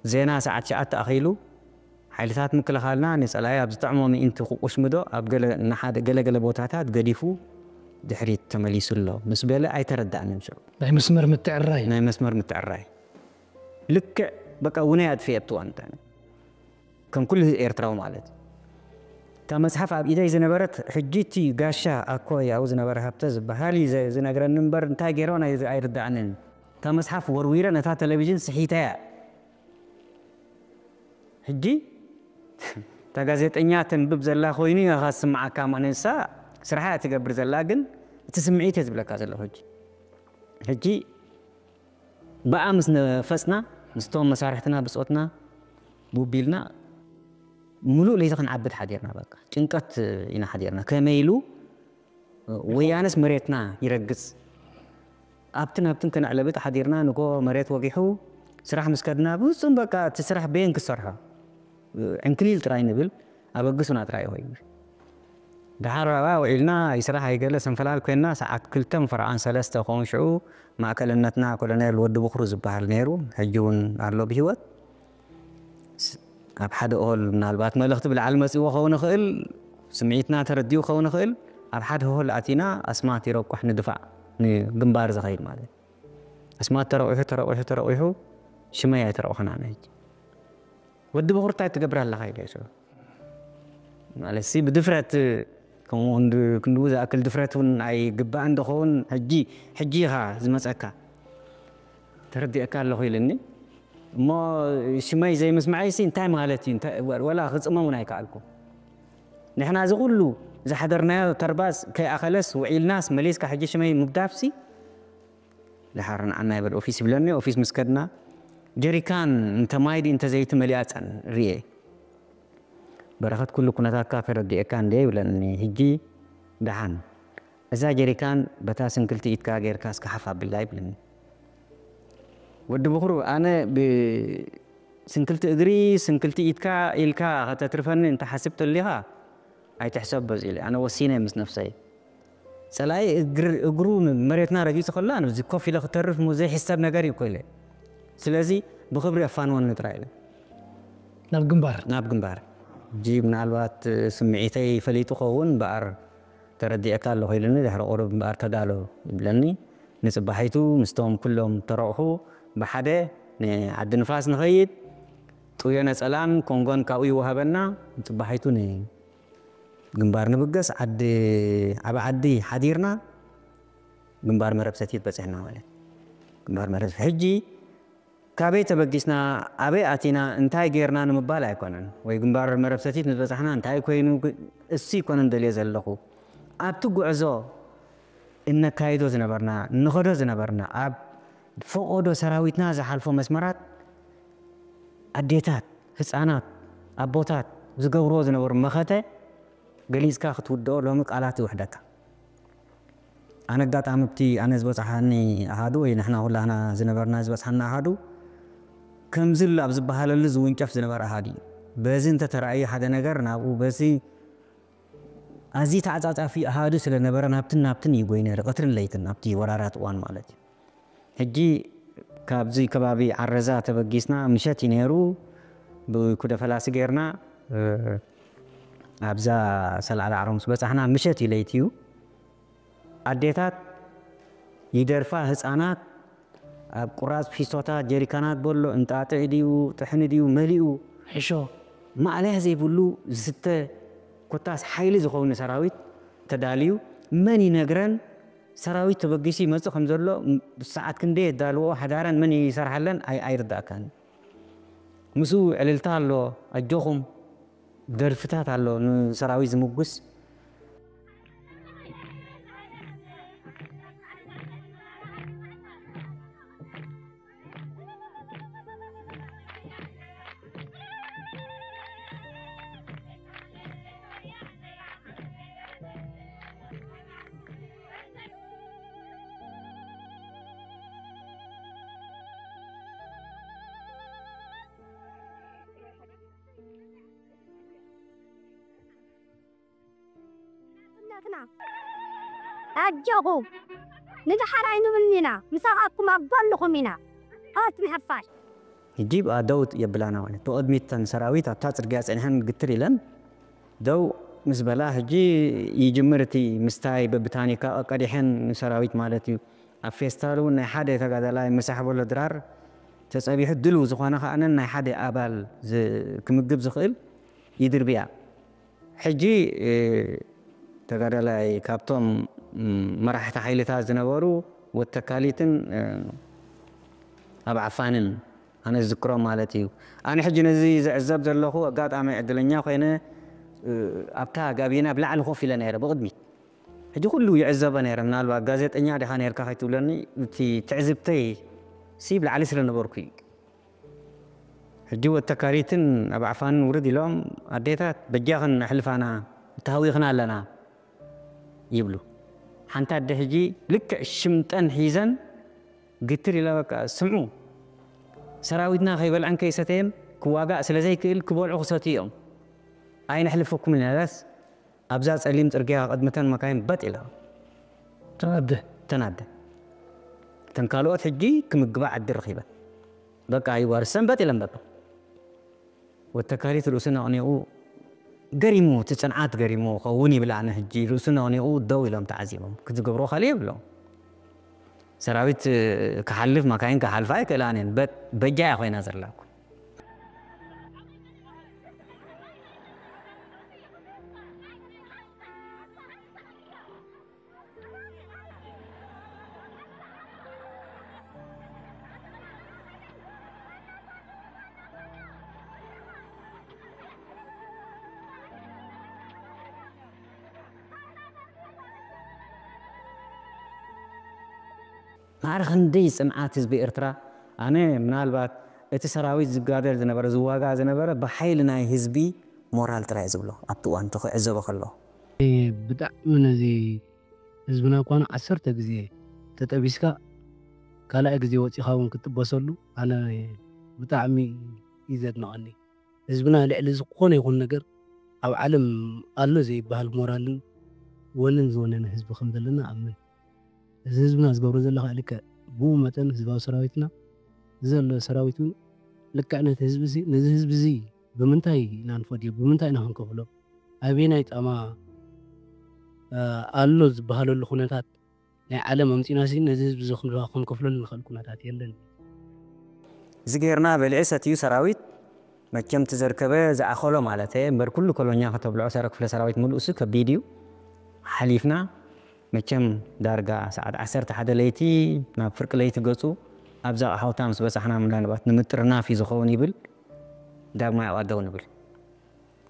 ዜና ሰዓት ትሽዓተ ኣኺሉ፣ ሓይልታት ምክልኻልና ንጸላኢ ኣብ ዝጥዕሞ ምእንቲ ክቁሽምዶ ኣብ ገለ፣ ንሓደ፣ ገለ ገለ ቦታታት ገዲፉ ድሕሪት ተመሊሱ ኣሎ ምስ በለ ኣይተረዳእንን ሽዑ። ናይ መስመር ምትዕርራይ። ናይ መስመር ምትዕርራይ። ልክዕ በቃ ውነይ ኣጥፊኤ ኣብቲ እዋን እንተ-፣ ከም ኩሉ ኤርትራዊ ማለት። እታ መጽሓፍ ኣብ ኢደይ ዝነበረት፣ ሕጂ እቲ ጋሻ ኣኮይ ኣብኡ ዝነበረ ሃብተ ዝበሃል እዩ ዘ-፣ ዝነግረኒ እምበር እንታይ ገይረ ናይ-፣ ኣይርዳእንን። እታ መጽሓፍ ወርዊረ ነታ ቴሌቪዥን ስሒተያ። ሕጂ እታ ጋዜጠኛ ተንብብ ዘላ ኮይኑ ኢኻ ዝስምዓካ፣ ማለት ንሳ ስርሓ እያ ትገብር ዘላ፣ ግን እቲ ስምዒት እየ ዝብለካ ዘለኹ። ሕጂ፣ ሕጂ ብኣ ምስ ነፈጽና፣ ምስቶም መሳርሕትና ብጾትና ቡቢልና፣ ሙሉእ ለይቲ ክንዓብድ ሓዲርና። በቃ ጭንቀት ኢና ሓዲርና። ከመይ ኢሉ ወያነስ መሬትና ይረግጽ? ኣብትን ኣብትን ከነዕለብጥ ሓዲርና። ንጎ መሬት ወጊሑ፣ ስራሕ ምስ ከድና፣ ብፍጹም በቃ እቲ ስራሕ በየን ክሰርሖ? ዕንክሊል ጥራይ ንብል፣ ኣበግሱና ጥራይ ኮይኑ። ደሓር ኣብኣ ውዒልና፣ ይስራሕ ኣይገለ ሰንፈላል ኮይንና፣ ሰዓት ክልተን ፈረቓን ሰለስተ ክኸውን ሽዑ ማእከልነትና ኮሎኔል ወዲ ብኽሩ ዝበሃል ነይሩ፣ ሕጂ እውን ኣሎ ብህይወት። ስ-፣ ኣብ ሓደ ኦል ምናልባት መልእኽቲ ብላዕሊ መጺእዎ ክኸውን ይኽእል፣ ስምዒትና ተረዲኡ ክኸውን ይኽእል። ኣብ ሓደ ኦል ኣቲና ኣስማት ይረቋሕ ንድፋዕ፣ ንግንባር ዝኸይድ ማለት እዩ። ኣስማት ተረቑሑ፣ ተረቑሑ፣ ተረቑሑ፣ ሽመይ ኣይተረቑሕናን። ሕጂ ወዲ ብኹር እንታይ ትገብር ኣለኻ ኢለ ይስእሎ። ማለት ሲ ብድፍረት፣ ከምኡ ክንድ-፣ ክንድኡ ዝኣክል ድፍረት እውን ኣይግባእን ዶ ኸውን? ሕጂ፣ ሕጂ ኢኻ ዝመጸካ። ተረዲአካ ኣለኹ ኢልኒ። እሞ ሽመይ ዘይምስማዐይሲ እንታይ ማለት እዩ? እንታይ፣ ወላ ክጽመም እውን ኣይከኣልኩ። ንሕና እዚ ኩሉ ዝሓደርናዮ ተርባስ ከይኣኸለስ ውዒልናስ መሊስካ ሕጂ ሽመይ ምጉዳፍሲ፣ ደሓር ንዓና ይበል ኦፊስ ይብለኒ። ኦፊስ ምስ ከድና፣ ጀሪካን እንተ ማይ ድዩ እንተ ዘይቲ መሊኣ ጸን-፣ ርኤ። በረኸት፣ ኩሉ ኩነታትካ ተረዲኤካ እንደ ይብለኒ። ሕጂ ደሓን፣ እዛ ጀሪካን በታ ስንክልቲ ኢድካ ጌርካ እስከ ሓፍ ኣብላ ይብለኒ። ወዲ ብኹሩ፣ ኣነ ብስንክልቲ እግሪ፣ ስንክልቲ ኢድካ ኢልካ ከተትርፈኒ እንተ ሓስብ ተሊኻ፣ ኣይትሕሰብ በዚ ኢለ። ኣነ ወሲነ ምስ ነፍሰይ። ጸላኢ እግር-፣ እግሩ መሬትና ረጊጹ ከሎ፣ ኣነ እዚ ኮፍ ኢለ ክተርፍ እሞ ዘይሕሰብ ነገር እዩ እኮ ኢለ። ስለዚ ብኽብሪ ኣፋንወኒ ጥራይ ኢለ። ናብ ግንባር? ናብ ግንባር። ሕጂ ምናልባት ስምዒተይ ፈሊጡ ኸውን እምበኣር፣ ተረዲኤካ ኣለኹ ኢሉኒ፣ ድሕሪ ቁሩብ እምበኣር ተዳሎ ይብለኒ። ንጽባሒቱ ምስቶም ኩሎም ተረቑሑ ብሓደ ንዓዲ ንፋስ ንኸይድ፣ ጥውዮ ነጸላን ኮንጎን ካብኡ ይወሃበና። ንጽባሒቱ ንግንባር ንብገስ፣ ዓዲ፣ ዓቢ ዓዲ ሓዲርና ግንባር መረብ ሰቲት በጺሕና ማለት። ግንባር መረብ ሕጂ ካበይ ተበጊስና፣ ኣበይ ኣቲና፣ እንታይ ጌርና ንምባል ኣይኮነን። ወይ ግንባር መረብ ሰቲት ምስ በጻሕና እንታይ ኮይኑ፣ ግ-፣ እሱ ኣይኮነን ደልየ ዘለኹ። ኣብቲ ጉዕዞ እነካይዶ ዝነበርና፣ እንኸዶ ዝነበርና፣ ኣብ ፈቖዶ ሰራዊትና ዝሓልፎ መስመራት፣ ኣዴታት፣ ህጻናት፣ ኣቦታት ዝገብርዎ ዝነበሩ መኸተ ገሊጽካ ክትውድኦ ሎሚ ቃላት ይውሕደካ። ኣነ ኣጋጣሚ ኣብቲ ኣነ ዝበጽሓኒ ኣሃዱ ወይ ንሕና ኩላህና ዝነበርና ዝበጽሓና ኣሃዱ ከምዚ ኣሎ ኣብ ዝበሃለሉ ዝውንጨፍ ዝነበረ ኣሃዱ እዩ። በዚ እንተተራእየ ሓደ ነገር ናብኡ በዚ ኣዝዩ ተዓጻጻፊ ኣሃዱ ስለ ነበረ ናብትን ናብትን እዩ ጎይ ነይሩ፣ ቀትርን ለይትን ኣብቲ ወራራት እዋን ማለት እዩ። ሕጂ ካብዚ ከባቢ ዓረዛ ተበጊስና ምሸት እዩ ነይሩ። ብኩደ ፈላሲ ጌርና፣ እ፣ ኣብዛ ሰልዓላ ዓሮ ምስ በጻሕና ምሸት እዩ፣ ለይቲ እዩ። ኣዴታት ይደርፋ፣ ህጻናት ኣብ ቁራጽ ፊስቶታት፣ ጀሪካናት በሎ፣ እንጣጥዕ ድዩ፣ ጥሕኒ ድዩ መሊኡ፣ ሕሾ፣ ማእለያ ዘይብሉ ዝስተ፣ ኮታስ ሓይሊ ዝኸውን ሰራዊት ተዳልዩ፣ መን ይነግረን ሰራዊት ተበጊሱ ይመጽእ ከም ዘሎ፣ ም-፣ ሰዓት ክንደይ የዳልዎ፣ ሓዳረን መን ይሰርሓለን ኣይ-፣ ኣይርዳእካን። ምስኡ ዕልልታ ኣሎ፣ ኣጆኹም፣ ደርፍታት ኣሎ፣ ንሰራዊት ዝምጉስ። ናትና ኣጆኹም፣ ንደሓር ኣይንብልን ኢና፣ ምሳኻትኩም ኣብ ጎንኹም ኢና። ኦት ንሓፋሽ። ሕጂ ብኣ ደው የብላና ማለት። ብቕድሚት እተን ሰራዊት ኣብታ ጽርግያ ጸኒሐን ግትር ኢለን ደው ምስ በላ፣ ሕጂ ይጅምር እቲ ምስታይ በብታኒካ ቀዲሐን ሰራዊት ማለት እዩ። ኣብ ፌስታል እውን ናይ ሓደ ተጋዳላይ ምሳሕ በሎ ድራር ተጸቢሑ ድልው ዝኾነ ከኣነን ናይ ሓደ ኣባል ዝ-፣ ክምግብ ዝኽእል ይድርብያ። ሕጂ፣ እ፣ ተጋዳላይ ካብቶም፣ ም፣ መራሕቲ ሓይልታት ዝነበሩ ወተካሊትን፣ እ፣ ኣብ ዓፋንን ኣነ ዝዝክሮም ማለት እዩ። ኣነ ሕጂ ነዚ ዝዕዘብ ዘለኹ ኣጋጣሚ ዕድለኛ ኮይነ፣ እ፣ ኣብታ ጋቢና ብላዕሊ ኮፍ ኢለ ነይረ ብቕድሚት። ሕጂ ኩሉ ይዕዘቦ ነይረ። ምናልባት ጋዜጠኛ ዲኻ ነይርካ ከይትብለኒ፣ እቲ ትዕዝብተይ ሲ ብላዕሊ ስለ ነበርኩ እዩ። ሕጂ ወተካሪትን ኣብ ዓፋንን ውርድ ኢሎም፣ ኣዴታት በጃኽን ኣሕልፋና፣ ተሃዊኽና ኣለና ይብሉ። ሓንቲ ኣደ ሕጂ ልክዕ ሽምጠን ሒዘን ግትር ኢላ፣ በቃ ስምዑ፣ ሰራዊትና ከይበልዐን ከይሰተየን ክዋጋእ ስለ ዘይክእል ክበልዑ ክሰትዩ እዮም። ኣይነሕልፈኩም ኢና ኢላስ ኣብዛ ጸሊም ጽርግያ ቅድመተን መካይን በጥ ኢላ ተናደ። ተናደ። እተን ካልኦት ሕጂ ክምግባ ዓዲ ረኺበን። በቃ ይዋርሰን በጥ ኢለን በቃ። ወተካሪት ርእሱ ነቕኒቑ ገሪሙ፣ እቲ ጽንዓት ገሪሙ ኸውን ይብል ኣነ ሕጂ። ርእሱ ነቕኒቑ ደው ኢሎም ተዓዚቦም። ክትገብሮ ካልእ የብሎም። ሰራዊት ክሓልፍ፣ መካይን ክሓልፋ ኣይክእላን እየን። በ-፣ በጃ እያ ኮይና ዘላ እኮ። ማዕረ ክንደይ ጽንዓት ህዝቢ ኤርትራ። ኣነ ምናልባት እቲ ሰራዊት ዝጋደል ዝነበረ፣ ዝዋጋእ ዝነበረ ብሓይሊ ናይ ህዝቢ ሞራል ጥራይ ዝብሎ ኣብቲ እዋን እቲ ክዕዘቦ ከሎ። ብጣዕሚ ነዚ ህዝብና እኳ ን ዓሰርተ ግዜ ተጠቢስካ ካልኣይ ግዜ ወጺኻ እውን ክትጥበሰሉ ኣነ ብጣዕሚ እዩ ዘድንቐኒ። ህዝብና ልዕሊ ዝኾነ ይኹን ነገር ኣብ ዓለም ኣሎ ዘይበሃል ሞራልን ወንን ዝወነነ ህዝቢ ከም ዘለና ኣምን። እዚ ህዝብና ዝገብሮ ዘሎ ከዓ ልክዕ ብኡ መጠን ህዝባዊ ሰራዊትና ዘሎ ሰራዊት እውን ልክዕ ነቲ ህዝቢ እዚ፣ ነዚ ህዝቢ እዚ ብምንታይ ኢና ንፈድዮ? ብምንታይ ኢና ክንከፍሎ? ኣበየናይ ጣማ፣ እ፣ ኣሎ ዝበሃለሉ ኩነታት ናይ ዓለም ኣምጺናሲ ነዚ ህዝቢ እዚ ክንከፍለሉ ንኽእል ኩነታት የለን። እዚ ጌርና በሊዑ ሰትዩ ሰራዊት መቸም እቲ ዘርከበ ዝኣኸሎ ማለት እየ እምበር ኩሉ ኮሎኛ ከተብልዖ ሰረ ክፍለ ሰራዊት ምሉእሲ ከቢድ እዩ። ሓሊፍና መቸም ዳርጋ ሰዓት ዓሰርተ ሓደ ለይቲ ናብ ፍርቂ ለይቲ ገጹ ኣብዛ ኣቕሓውታ ምስ በጻሕና ምናልባት ንምጥርናፍ እዩ ዝኸውን ይብል ዳግማይ ኣዋደው ንብል።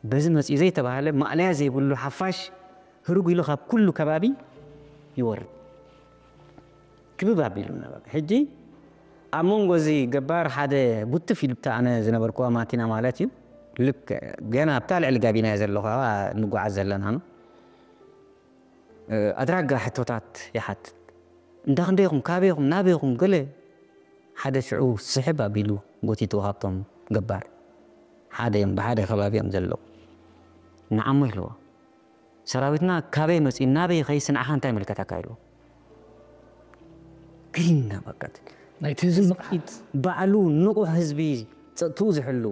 በዚ መጺኡ ዘይተባህለ ማእለያ ዘይብሉ ሓፋሽ ህርጉ ኢሉ ካብ ኩሉ ከባቢ ይወርድ። ክብብ ኣቢሉና በቃ። ሕጂ ኣብ መንጎ እዚ ገባር ሓደ ጉትፍ ኢሉታ ኣነ ዝነበርኩዋ ማኪና ማለት እዩ። ልክ ገና ኣብታ ልዕሊ ጋቢና እየ ዘለኹ፣ ኣብኣ ንጓዓዝ ዘለና ነው። እ፣ ኣድራጋ ሕቶታት ይሓትት። እንዳ ክንደይ ኢኹም? ካበይ ኢኹም? ናበይ ኢኹም? ገለ ሓደ ሽዑ ስሕብ ኣቢሉ ጎቲቱ ካብቶም ገባር። ሓደ እዮም፣ ብሓደ ከባቢ እዮም ዘለዉ። ንዓሞ ኢልዎ። ሰራዊትና ካበይ መጺኡ ናበይ ይኸይስ ንዓኻ እንታይ ይምልከተካ ኢልዎ። ግሪም ኢና በቃ። ናይቲ ህዝቢ ንቕሓት። ባዕሉ ንቑሕ ህዝቢ ጸጥትኡ ዝሕሉ፣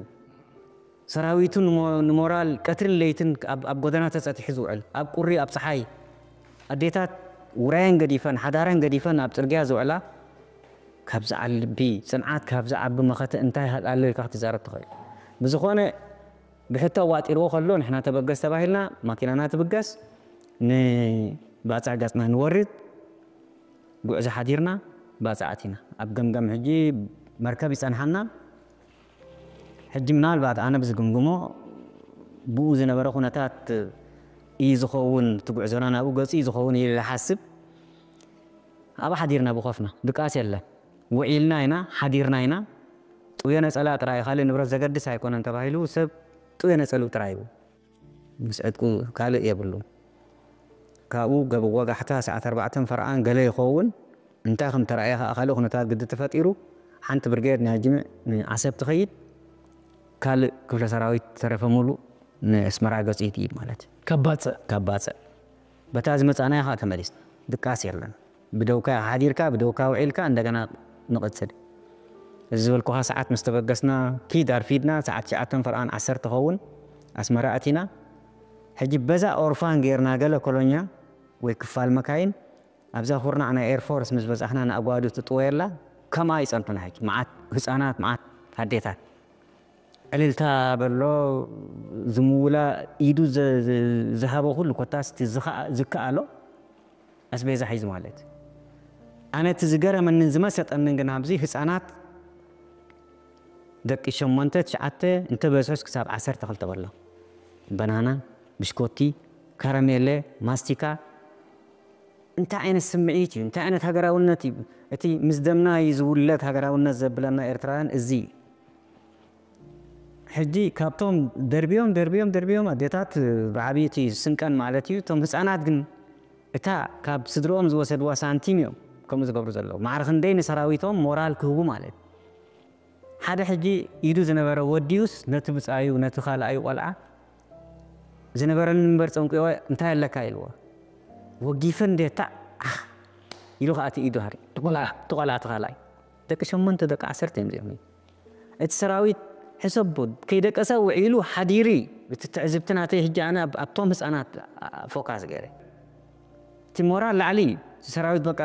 ሰራዊቱ ንሞ-፣ ንሞራል ቀትርን ለይትን ኣብ፣ ኣብ ጎደና ተጸጢሑ ዝውዕል፣ ኣብ ቁሪ፣ ኣብ ጸሓይ፣ ኣዴታት ውራየን ገዲፈን፣ ሓዳረን ገዲፈን ኣብ ጽርግያ ዝውዕላ፣ ካብ ዝዓቢ ጽንዓት፣ ካብ ዝዓቢ መኸተ እንታይ ኣሎ ኢልካ ክትዛረብ ትኽእል? ብዝኾነ፣ ብሕቶ ኣዋጢርዎ ከሎ፣ ንሕና ተበገስ ተባሂልና፣ ማኪናና ትብገስ፣ ንባጽዕ ገጽና ንወርድ፣ ጉዕዞ ሓዲርና፣ ባጽዕ ኣቲና። ኣብ ገምገም ሕጂ መርከብ ይጸንሓና። ሕጂ ምናልባት ኣነ ብዝግምግሞ፣ ብኡ ዝነበረ ኩነታት እዩ ዝኸውን፣ እቲ ጉዕዞና ናብኡ ገጹ እዩ ዝኸውን ኢለ እሓስብ። ኣብኣ ሓዲርና ብኾፍና፣ ድቃስ የለን። ውዒልና ኢና፣ ሓዲርና ኢና። ጥውዮ ነጸላ ጥራይ፣ ካልእ ንብረት ዘገድስ ኣይኮነን ተባሂሉ፣ ሰብ ጥውዮ ነጸልኡ ጥራይ እዩ። ምስ ዕጥቁ ካልእ የብሉን። ካብኡ ገብ ወጋሕታ ሰዓት ኣርባዕተን ፈርቓን ገለ ይኸውን፣ እንታይ ከም ተራእየ ኸኣ ካልእ ኩነታት ግዲ ተፈጢሩ፣ ሓንቲ ብርጌድ ናይ ጅምዕ ንዓሰብ ትኸይድ፣ ካልእ ክፍለ ሰራዊት ተረፈ ሙሉእ ንኣስመራ ገጹ ይድይብ ማለት እዩ። ካብ ባጽዕ? ካብ ባጽዕ። በታ ዝመጻእናዮ ኸኣ ተመሊስና። ድቃስ የለን። ብደውካ ሓዲርካ፣ ብደውካ ውዒልካ፣ እንደገና ንቕጽል። እዚ ዝበልኩኻ ሰዓት ምስ ተበገስና፣ ኪድ ኣርፊድና፣ ሰዓት ትሽዓተን ፈርቓን ዓሰርተ ኸውን ኣስመራ ኣቲና። ሕጂ በዛ ኦርፋን ጌርና ገለ ኮሎኛ ወይ ክፋል መካይን ኣብዛ ኩርናዕ ናይ ኤርፎርስ ምስ በጻሕና ንኣጓዱ ትጥወየላ ከምኣ ይጸንሑና። ሕጂ መዓት ህጻናት፣ መዓት ኣዴታት። ዕልልታ በሎ፣ ዝምውላ ኢዱ ዘ-፣ ዘ-፣ ዝሃቦ ኩሉ ኮታስ እቲ ዝኸኣ-፣ ዝከኣሎ ኣስቤዛ ሒዙ ማለት። ኣነ እቲ ዝገረመንን ዝመሰጠንን ግን ኣብዚ ህጻናት ደቂ ሸሞንተ፣ ትሽዓተ እንተበዝሑስ ክሳብ ዓሰርተ ክልተ በሎ። በናና፣ ብሽኮቲ፣ ካራሜለ፣ ማስቲካ፣ እንታይ ዓይነት ስምዒት እዩ? እንታይ ዓይነት ሃገራውነት እዩ? እቲ ምስ ደምና እዩ ዝውለድ ሃገራውነት ዘብለና ኤርትራውያን እዚ እዩ። ሕጂ ካብቶም ደርቢዮም ደርቢዮም ደርቢዮም ኣዴታት ብዓብይቲ ስንቀን ማለት እዩ። እቶም ህፃናት ግን እታ ካብ ስድርኦም ዝወሰድዋ ሳንቲም እዮም ከምኡ ዝገብሩ ዘለዉ። ማዕረ ክንደይ ንሰራዊቶም ሞራል ክህቡ ማለት እዩ። ሓደ ሕጂ ኢዱ ዝነበረ ወዲኡስ ነቲ ብፃዩ ነቲ ካልኣዩ ቆልዓ ዝነበረኒ እምበር ፀንቂወ እንታይ ኣለካ ኢልዎ። ወጊፈ እንዴታ ኢሉ ከዓ እቲ ኢዱ ሃሪ ትቆልዓ ትቆልዓ እቲ ካልኣይ ደቂ ሸሞንተ ደቂ ዓሰርተ እዮም እዚኦም። እቲ ሰራዊት ሕሰቡ ከይደቀሰ ውዒሉ ሓዲሪ። እቲ ትዕዝብቲ ናተይ ሕጂ ኣነ ኣብቶም ህፃናት ፎካስ ገይረ እቲ ሞራል ላዕሊ እዩ። ሰራዊት በቃ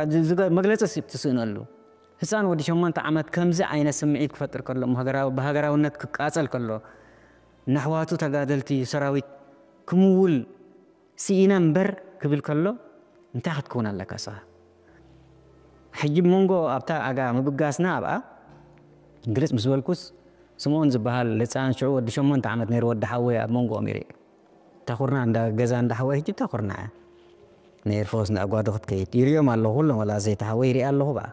መግለፂ ትስእነሉ። ህፃን ወዲ ሸሞንተ ዓመት ከምዚ ዓይነት ስምዒት ክፈጥር ከሎ ብሃገራውነት ክቃፀል ከሎ ንኣሕዋቱ ተጋደልቲ ሰራዊት ክምውል ስኢነ እምበር ክብል ከሎ እንታይ ክትከውን ኣለካ ስኻ? ሕጂ መንጎ ኣብታ ኣጋ ምብጋስና ኣብኣ ግልፅ ምስ በልኩስ ስምኦን ዝበሃል ህፃን ሽዑ ወዲ ሸሞንተ ዓመት ነይሩ ወዲ ሓወይ ኣብ መንጎኦም ይርኢ ታኹርና እንዳ ገዛ እንዳ ሓወይ ሕጂ ታኹርና ናይ ኤርፎስ እንዳ ኣጓዶ ክትከይድ ይሪኦም ኣለኹ ኩሎም ወላ ዘይተሓወይ ይርኢ ኣለኹ ብኣ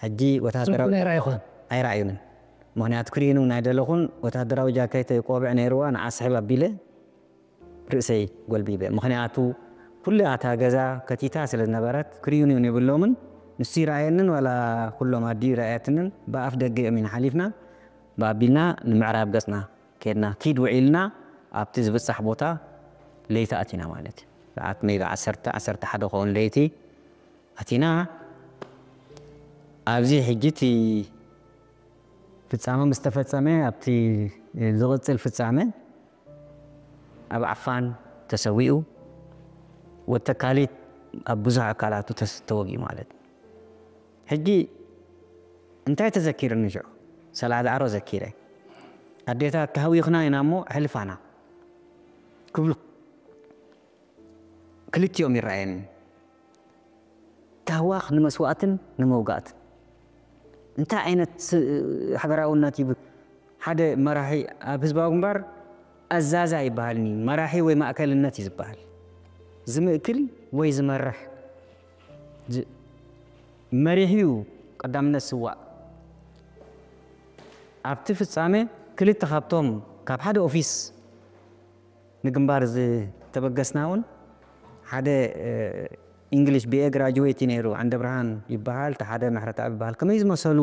ሕጂ ወታደራዊ ናይ ራእይኹን ኣይረኣዩንን። ምክንያቱ ክሪኑ ናይ ደለኹን ወታደራዊ ጃኬተይ ቆብዕ ነይርዋ ንዓ ስሕብ ኣቢለ ርእሰይ ጎልቢበ። ምክንያቱ ኩላ እታ ገዛ ከቲታ ስለ ዝነበረት ክሪዩኒ እውን የብሎምን። ንሱ ይረኣየንን ዋላ ኩሎም ኣዲኡ ይረኣየትንን ብኣፍ ደገ እዮም ኢና ሓሊፍና ብኣቢልና ንምዕራብ ገፅና ከድና ኪድ ውዒልና ኣብቲ ዝብፃሕ ቦታ ለይቲ ኣቲና ማለት እዩ። ሰዓት maybe ዓሰርተ ዓሰርተ ሓደ ክኸውን ለይቲ ኣቲና ኣብዚ ሕጂ እቲ ፍፃመ ምስ ተፈፀመ ኣብቲ ዝቕፅል ፍፃመ ኣብ ዓፋን ተሰዊኡ ወተካሊት ኣብ ብዙሕ ኣካላቱ ተወጊኡ ማለት እዩ። ሕጂ እንታይ ተዘኪርኒ ሽዑ ሰላዕዳዕሮ ዘኪረ ኣዴታት ተሃዊኽና ኢና እሞ ኣሕልፋና ክብሉ ክልቲኦም ይረኣየኒ። ታህዋኽ ንመስዋእትን ንመውጋእትን እንታይ ዓይነት ሃገራውነት ይብል? ሓደ መራሒ ኣብ ህዝባዊ ግንባር ኣዛዛ ይበሃልኒ መራሒ ወይ ማእከልነት እዩ ዝበሃል። ዝምእክል ወይ ዝመርሕ መሪሕ እዩ ቀዳምነት ስዋእ። ኣብቲ ፍጻሜ ክልተ ካብቶም ካብ ሓደ ኦፊስ ንግንባር ዝተበገስና እውን ሓደ English B A graduate እዩ ነይሩ ዓንደ ብርሃን ይበሃል፣ እቲ ሓደ ምሕረተኣብ ይበሃል። ከመይ ዝመሰሉ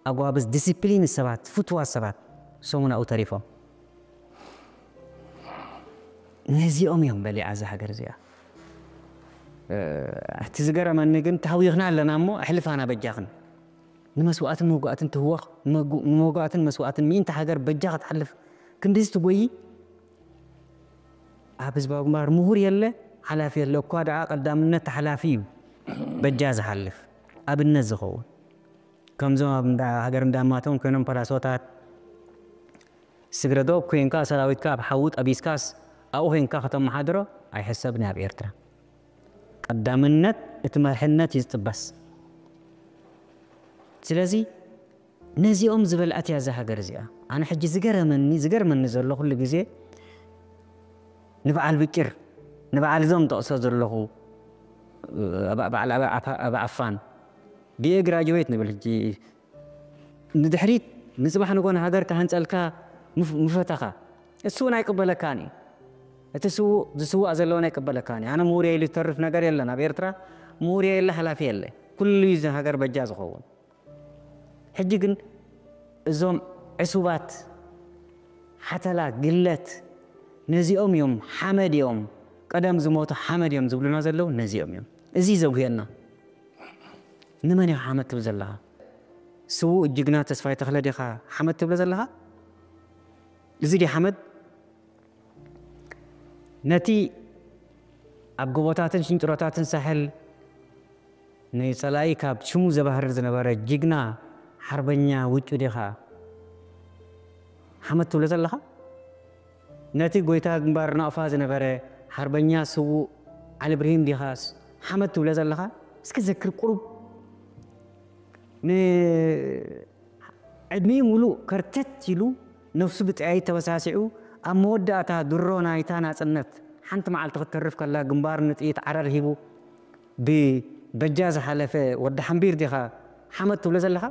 ኣጓብዝ ዲሲፕሊን ሰባት ፍትዋት ሰባት ሰሙን ኣብኡ ተሪፎም። ነዚኦም እዮም በሊዓ እዛ ሃገር እዚኣ። እቲ ዝገረመኒ ግን ተሃዊኽና ኣለና እሞ ኣሕልፋና በጃኽን ንመስዋእትን መውጋእትን ትህወኽ ንመውጋእትን መስዋእትን ሚእንቲ ሃገር በጃ ክትሓልፍ ክንድዚ ትጎይ ኣብ ህዝባዊ ግንባር ምሁር የለ ሓላፊ የለ እኳ ደኣ ቀዳምነት ተሓላፊ እዩ በጃ ዝሓልፍ ኣብነት ዝኸውን ከምዞም ኣብ ሃገር እንዳማቶም ኮይኖም ፓላሶታት ስግረ ዶብ ኮይንካ ሰራዊትካ ኣብ ሓዊ ጠቢስካስ ኣብኡ ኮይንካ ከተመሓድሮ ኣይሕሰብን ኣብ ኤርትራ ቀዳምነት እቲ መርሕነት እዩ ዝጥበስ ስለዚ ነዚኦም ዝበልዐት እያ እዛ ሃገር እዚኣ ኣነ ሕጂ ዝገረመኒ ዝገርመኒ ዘሎ ኩሉ ግዜ ንበዓል ብቂር ንበዓል እዞም ጠቕሶ ዘለኹ በዓል ኣብ ዓፋን ብኤ ግራጅዌት ንብል ሕጂ ንድሕሪት ንፅባሕ ንጎን ሃገር ካሃንፀልካ ምፈተኻ እሱ እውን ኣይቅበለካን እዩ እቲ ስውእ ዝስዋእ ዘለውን ኣይቅበለካን እዩ ኣነ ምሁር ኢሉ ዝተርፍ ነገር የለን ኣብ ኤርትራ ምሁር የለ ሓላፊ የለ ኩሉ እዩ ሃገር በጃ ዝኸውን ሕጂ ግን እዞም ዕሱባት ሓተላ ግለት ነዚኦም እዮም ሓመድ እዮም ቀደም ዝሞቱ ሓመድ እዮም ዝብሉና ዘለዉ ነዚኦም እዮም እዚ ዘጉየና ንመን ኢኻ ሓመድ ትብል ዘለኻ ስዉእ ጅግና ተስፋይ ተኽለ ዲኻ ሓመድ ትብሎ ዘለኻ እዚ ዲ ሓመድ ነቲ ኣብ ጎቦታትን ሽንጭሮታትን ሳሕል ንጸላኢ ካብ ሽሙ ዘባህርር ዝነበረ ጅግና ሓርበኛ ውጩ ዲኻ ሓመድ ትብሎ ዘለኻ? ነቲ ጎይታ ግንባር ናቕፋ ዝነበረ ሓርበኛ ስዉእ ዓሊ ብርሂም ዲኻ ሓመድ ትብሎ ዘለኻ? እስኪ ዘክር ቁሩብ ንዕድሚኡ ሙሉእ ከርተት ኢሉ ነፍሱ ብጥያይት ተበሳሲዑ ኣብ መወዳእታ ድሮ ናይታ ናጽነት ሓንቲ መዓልቲ ክትተርፍ ከላ ግንባሩ ንጥይት ዓረር ሂቡ ብበጃ ዝሓለፈ ወዲ ሓምቢር ዲኻ ሓመድ ትብሎ ዘለኻ?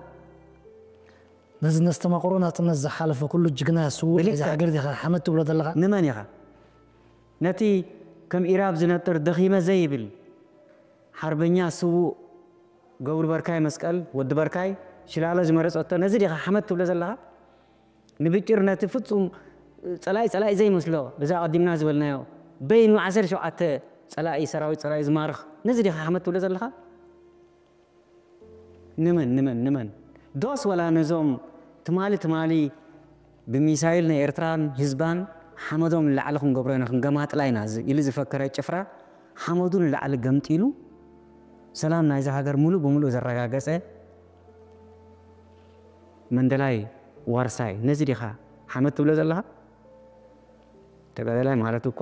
ነዚ ነስተማቕሮ ናጽነት ዝሓለፈ ኩሉ ጅግና ስዉእ ብልክዕ። እዚ ሃገር ዲኻ ሓመድ ትብሎ ዘለኻ? ንመን ኢኻ? ነቲ ከም ኢራብ ዝነጥር ደኺመ ዘይብል ሓርበኛ ስዉእ ገብሩ በርካይ መስቀል፣ ወዲ በርካይ ሽላሎ ዝመረጸቶ፣ ነዚ ዲኻ ሓመድ ትብሎ ዘለኻ? ንብጭር ነቲ ፍጹም ጸላኢ ጸላኢ ዘይመስሎ፣ እዛ ኣቐዲምና ዝበልናዮ በይኑ ዓሰርተ ሸውዓተ ጸላኢ ሰራዊት ጸላኢ ዝማርኽ፣ ነዚ ዲኻ ሓመድ ትብሎ ዘለኻ? ንመን ንመን ንመን ዶስ ወላ ነዞም ትማሊ ትማሊ ብሚሳይል ናይ ኤርትራን ህዝባን ሓመዶም ንላዕሊ ክንገብሮ ኢና ክንገማጥላ ኢና ዝ- ኢሉ ዝፈከረ ጭፍራ ሓመዱ ንላዕሊ ገምጢሉ ሰላም ናይዛ ሃገር ሙሉእ ብሙሉእ ዘረጋገጸ መንደላይ ዋርሳይ ነዚ ዲኻ ሓመድ ትብሎ ዘለኻ? ተጋዳላይ ማለት እኮ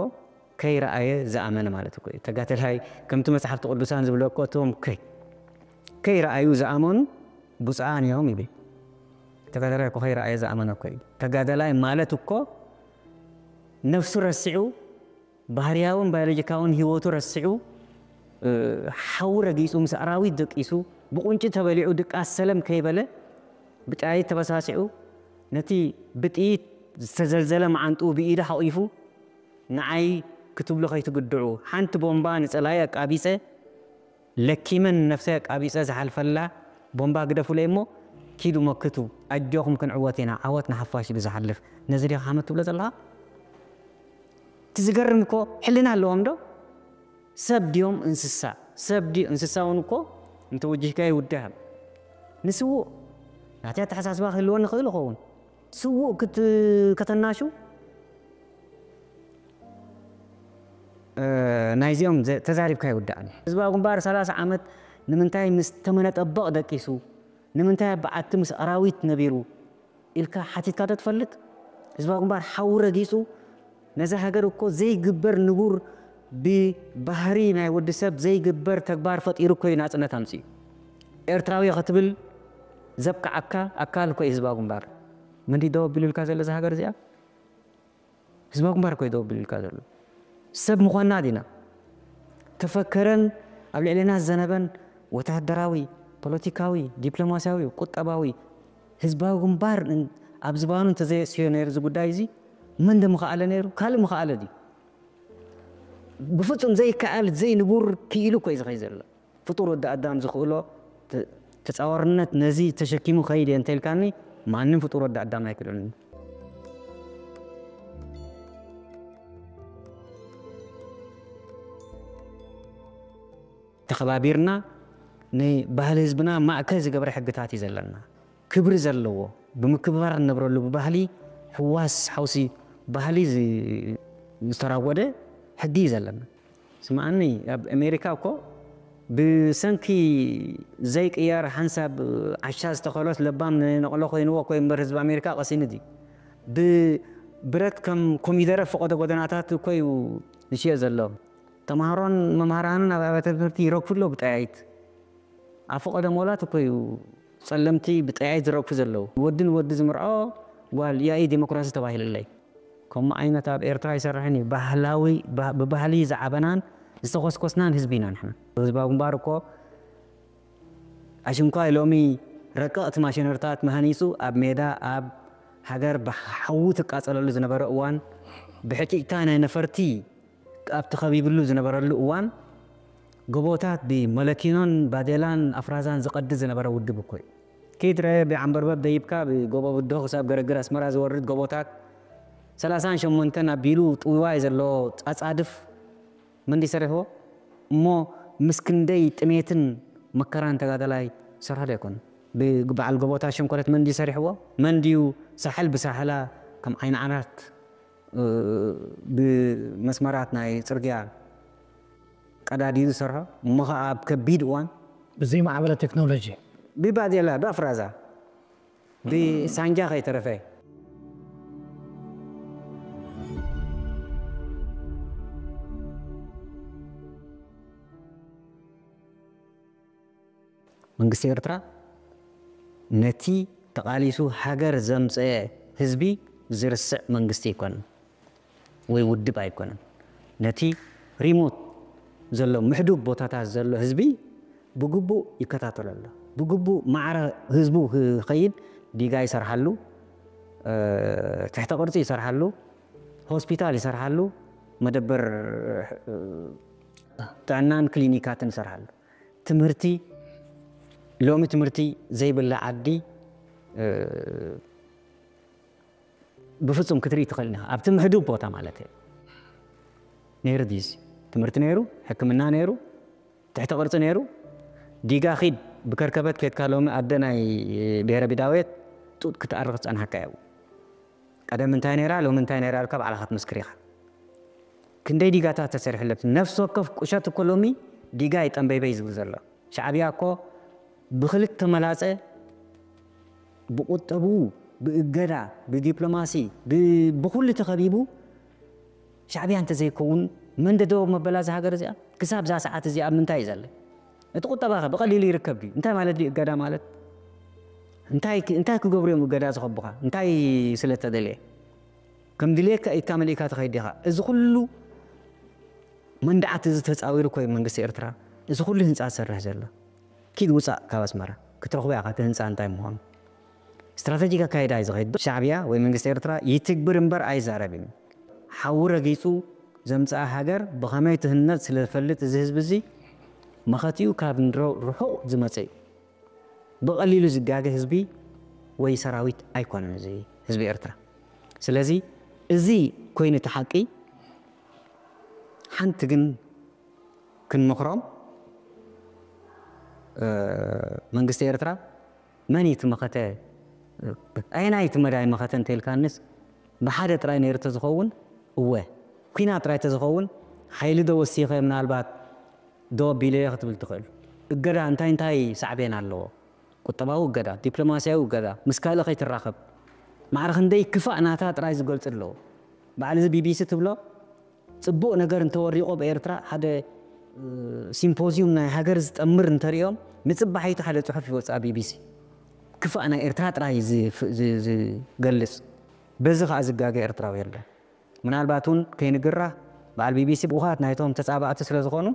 ከይረኣየ ዝኣመነ ማለት እኮ እዩ። ተጋዳላይ ከምቲ መጽሓፍቲ ቅዱሳን ዝብሎ እኮ እቶም ከይ ከይረኣዩ ዝኣመኑ ብፁዓን እዮም ይብል። ተጋዳላይ እኮ ከይረኣየ ዝኣመነ እኮ እዩ። ተጋዳላይ ማለት እኮ ነፍሱ ረሲዑ ባህርያውን ባዮሎጂካውን ህይወቱ ረሲዑ እ፣ ሓዊ ረጊጹ ምስ ኣራዊት ደቂሱ ብቁንጪ ተበሊዑ ድቃስ ሰለም ከይበለ ብጥያይት ተበሳሲዑ ነቲ ብጥይት ዝተዘልዘለ መዓንጥኡ ብኢዱ ሓቒፉ ንዓይ ክትብሉ ከይትግድዑ ሓንቲ ቦምባ ንጸላኢ ኣቃቢጸ ለኪመን ነፍሰይ ኣቃቢጸ ዝሓልፈላ ቦምባ ግደፉለይ እሞ ኪዱ መክቱ ኣጆኹም ክንዕወት ኢና ዓወት ንሓፋሽ ኢሉ ዝሓልፍ ነዚ ዲኻ ሓመድ ትብሎ ዘለኻ? እቲ ዝገርም እኮ ሕልና ኣለዎም ዶ? ሰብ ድዮም እንስሳ? ሰብ ድዩ እንስሳ እውን እኮ እንተወጂህካ ይውዳህ። ንስውእ ናተይ ኣተሓሳስባ ክህልወኒ ይኽእል ይኸውን። ስውእ ክት- ከተናሹ እ፣ ናይዚኦም ዘ- ተዛሪብካ ይውዳእኒ። ህዝባዊ ግንባር ሰላሳ ዓመት ንምንታይ ምስ ተመነጠበቕ ደቂሱ? ንምንታይ ኣብ በዓቲ ምስ ኣራዊት ነቢሩ ኢልካ ሓቲትካ ዶ ትፈልጥ? ህዝባዊ ግንባር ሓዊ ረጊጹ ነዛ ሃገር እኮ ዘይግበር ንቡር ብባህሪ ናይ ወዲ ሰብ ዘይግበር ተግባር ፈጢሩ እኮ እዩ ናጽነት ኣምጺኡ። ኤርትራዊ ክትብል ዘብቅዓካ ኣካል እኮ እዩ ህዝባዊ ግንባር። መን ድዩ ደው ኣቢሉልካ ዘሎ እዛ ሃገር እዚኣ? ህዝባዊ ግንባር እኮ እዩ ደው ኣቢሉልካ ዘሎ። ሰብ ምዃንና ዲና ተፈከረን ኣብ ልዕሌና ዝዘነበን ወተሃደራዊ፣ ፖለቲካዊ፣ ዲፕሎማስያዊ፣ ቁጠባዊ ህዝባዊ ግንባር ን- ኣብ ዝባኑ እንተዘየስዮ ነይሩ እዚ ጉዳይ እዚ መን ዶ ምኸኣለ ነይሩ? ካልእ ምኸኣለ ድዩ? ብፍጹም ዘይከኣል ዘይንቡር ክኢሉ እኮ እዩ ዝኸይ ዘሎ። ፍጡር ወዲ ኣዳም ዝኽእሎ ተ- ተጻዋርነት ነዚ ተሸኪሙ ከይድ እየ እንተልካኒ ማንም ፍጡር ወዲ ኣዳም ኣይክእልን። ተኸባቢርና ንባህሊ ህዝብና ማእከል ዝገበረ ሕግታት እዩ ዘለና። ክብሪ ዘለዎ ብምክብባር ንነብረሉ ብባህሊ ሕዋስ ሓውሲ ባህሊ ዝ- ዝተራወደ ሕጊ እዩ ዘለና። ስምዓኒ ኣብ ኣሜሪካ እኮ ብሰንኪ ዘይቅያር ሓንሳብ ዓሻ ዝተኸሎት ለባም ንነቕሎ ኮይንዎ እኮ እምበር ህዝቢ ኣሜሪካ ቀሲኑ ድዩ? ብብረት ከም ኮሚደረ ፈቐዶ ጎደናታት እኮ እዩ ዝሽየጥ ዘሎ። ተምሃሮን መምሃራንን ኣብ ኣብያተ ትምህርቲ ይረግፉ ኣለዉ ብጠያይት። ኣብ ፈቐዶ ሞላት እኮ እዩ ጸለምቲ ብጠያይት ዝረግፉ ዘለዉ። ወዲ ንወዲ ዝምርዖ ጓል ያኢ ዴሞክራሲ ተባሂሉለይ። ከምኡ ዓይነት ኣብ ኤርትራ ኣይሰርሕን እዩ። ባህላዊ ብባህሊ ዝዓበናን ዝተኾስኮስናን ህዝቢ ኢና ንሕና። ህዝባዊ ግንባር እኮ ኣሽንኳይ ሎሚ ረቀቕቲ ማሽነርታት መሃኒጹ ኣብ ሜዳ ኣብ ሃገር ብሓዊ ትቃጸለሉ ዝነበረ እዋን ብሕጭጭታ ናይ ነፈርቲ ኣብ ተኸቢብሉ ዝነበረሉ እዋን ጎቦታት ብመለኪኖን ባዴላን ኣፍራዛን ዝቐዲ ዝነበረ ውድብ እኮ እዩ። ከይትረአ ብዓንበርበብ ደይብካ ብጎቦ ብድሆ ክሳብ ገረግር ኣስመራ ዝወርድ ጎቦታት ሰላሳን ሸሞንተን ኣቢሉ ጥውይዋይ ዘሎ ኣጻድፍ መን ድዩ ሰሪሕዎ? እሞ ምስ ክንደይ ጥሜትን መከራን ተጋዳላይ ዝሰርሖ ዶ ኣይኮነን? ብበዓል ጎቦታት ሸንኮለት መን ድዩ ሰሪሕዎ? መን ድዩ ሳሕል ብሳሕላ ከም ዓይኒ ዓራት ብመስመራት ናይ ጽርግያ ቀዳዲዱ ዝሰርሖ እሞ ኸዓ ኣብ ከቢድ እዋን ብዘይማዕበለ ቴክኖሎጂ ብባዴላ ብኣፍራዛ ብሳንጃ ከይተረፈ መንግስቲ ኤርትራ ነቲ ተቓሊሱ ሃገር ዘምጸአ ህዝቢ ዝርስዕ መንግስቲ ኣይኮነን ወይ ውድብ ኣይኮነን። ነቲ ሪሞት ዘሎ ምሕዱብ ቦታታት ዘሎ ህዝቢ ብግቡእ ይከታተሎ ኣሎ። ብግቡእ ማዕረ ህዝቡ ክኸይድ ዲጋ ይሰርሓሉ፣ ትሕተ ቅርጺ ይሰርሓሉ፣ ሆስፒታል ይሰርሓሉ፣ መደበር ጥዕናን ክሊኒካትን ይሰርሓሉ። ትምህርቲ፣ ሎሚ ትምህርቲ ዘይብላ ዓዲ ብፍጹም ክትርኢ ትኽእል ኢኻ። ኣብቲ ምሕዱብ ቦታ ማለት እዩ። ነይሩ ድዩ? ትምህርቲ ነይሩ፣ ሕክምና ነይሩ፣ ትሕተ ቅርጺ ነይሩ። ዲጋ ኺድ ብከርከበት ኬድካ ሎሚ ኣደ ናይ ብሔረ ቢዳውየት ጡጥ ክትኣርኽ ዝጸንሓካ እዩ። ቀደም እንታይ ነይራ፣ ሎሚ እንታይ ነይራ ኢልካ ባዕልኻ ትምስክር ኢኻ። ክንደይ ዲጋታት ተሰሪሑ ኣለብቲ። ነፍሲ ወከፍ ቁሸት እኮ ሎሚ ዲጋ ይጠንበይበይ ዝብል ዘሎ። ሻዕብያ እኮ ብኽልተ መላጸ፣ ብቁጠቡ፣ ብእገዳ፣ ብዲፕሎማሲ፣ ብ-፣ ብኹሉ ተኸቢቡ። ሻዕብያ እንተዘይከውን መን ደደወ መበላ እዛ ሃገር እዚኣ? ክሳብ እዛ ሰዓት እዚኣ ኣብ ምንታይ እዩ ዘሎ? እቲ ቁጠባኸ ብቐሊሉ ይርከብ ድዩ? እንታይ ማለት ድዩ እገዳ ማለት? እንታይ ክ-፣ እንታይ ክገብሩ እዮም እገዳ ዝኸቡኻ? እንታይ ስለ ተደልየ? ከም ድልየካ ኢድካ መሊእካ ትኸይድ ዲኻ? እዚ ኩሉ መንድዓት እዚ ተጻዊሩ እኮ እዩ መንግስቲ ኤርትራ እዚ ኩሉ ህንጻ ዝሰርሕ ዘሎ። ኪድ ውጻእ ካብ ኣስመራ፣ ክትረኽቦ ኢኻ እቲ ህንጻ እንታይ ምዃኑ። ስትራተጂክ ኣካይዳ እዩ ዝኸይድ። ሻዕብያ ወይ መንግስቲ ኤርትራ ይትግብር እምበር ኣይዛረብን። ሓዊ ረጊጹ ዘምጽኣ ሃገር ብኸመይ ትህነጽ ስለ ዝፈልጥ እዚ ህዝቢ እዚ መኸቲኡ ካብ ንሮ-፣ ርሑቕ ዝመጸ እዩ። ብቐሊሉ ዝጋገ ህዝቢ ወይ ሰራዊት ኣይኮነን እዚ ህዝቢ ኤርትራ። ስለዚ እዚ ኮይኑ እቲ ሓቂ ሓንቲ ግን ክንመኽሮም፣ እ፣ መንግስቲ ኤርትራ መን እዩ እቲ መኸተ? ኣየናይ እቲ መዳይ መኸተ እንተኢልካንስ ብሓደ ጥራይ ነይሩ ተዝኸውን እወ፣ ኲናት ጥራይ ተዝኸውን ሓይሊ ዶ ወሲኸ ምናልባት ዶ ኣቢለዮ ክትብል ትኽእል። እገዳ እንታይ እንታይ ሳዕቤን ኣለዎ? ቁጠባዊ እገዳ፣ ዲፕሎማስያዊ እገዳ፣ ምስ ካልእ ከይትራኸብ ማዕረ ክንደይ ክፋእ ናታ ጥራይ ዝገልጽ ኣለዎ። በዓል እዚ ቢቢሲ ትብሎ ጽቡቕ ነገር እንተወሪቑ ኣብ ኤርትራ ሓደ፣ እ፣ ሲምፖዝዩም ናይ ሃገር ዝጠምር እንተሪኦም ንጽባሒቱ ሓደ ጽሑፍ ይወጽእ ኣብ ቢቢሲ። ክፋእ ናይ ኤርትራ ጥራይ ዝ-፣ ዝ-፣ ዝገልጽ። በዚ ኸኣ ዝጋገ ኤርትራዊ የለን። ምናልባት እውን ከይንግራ በዓል ቢቢሲ ብኡኻት ናይቶም ተጻባእቲ ስለ ዝኾኑ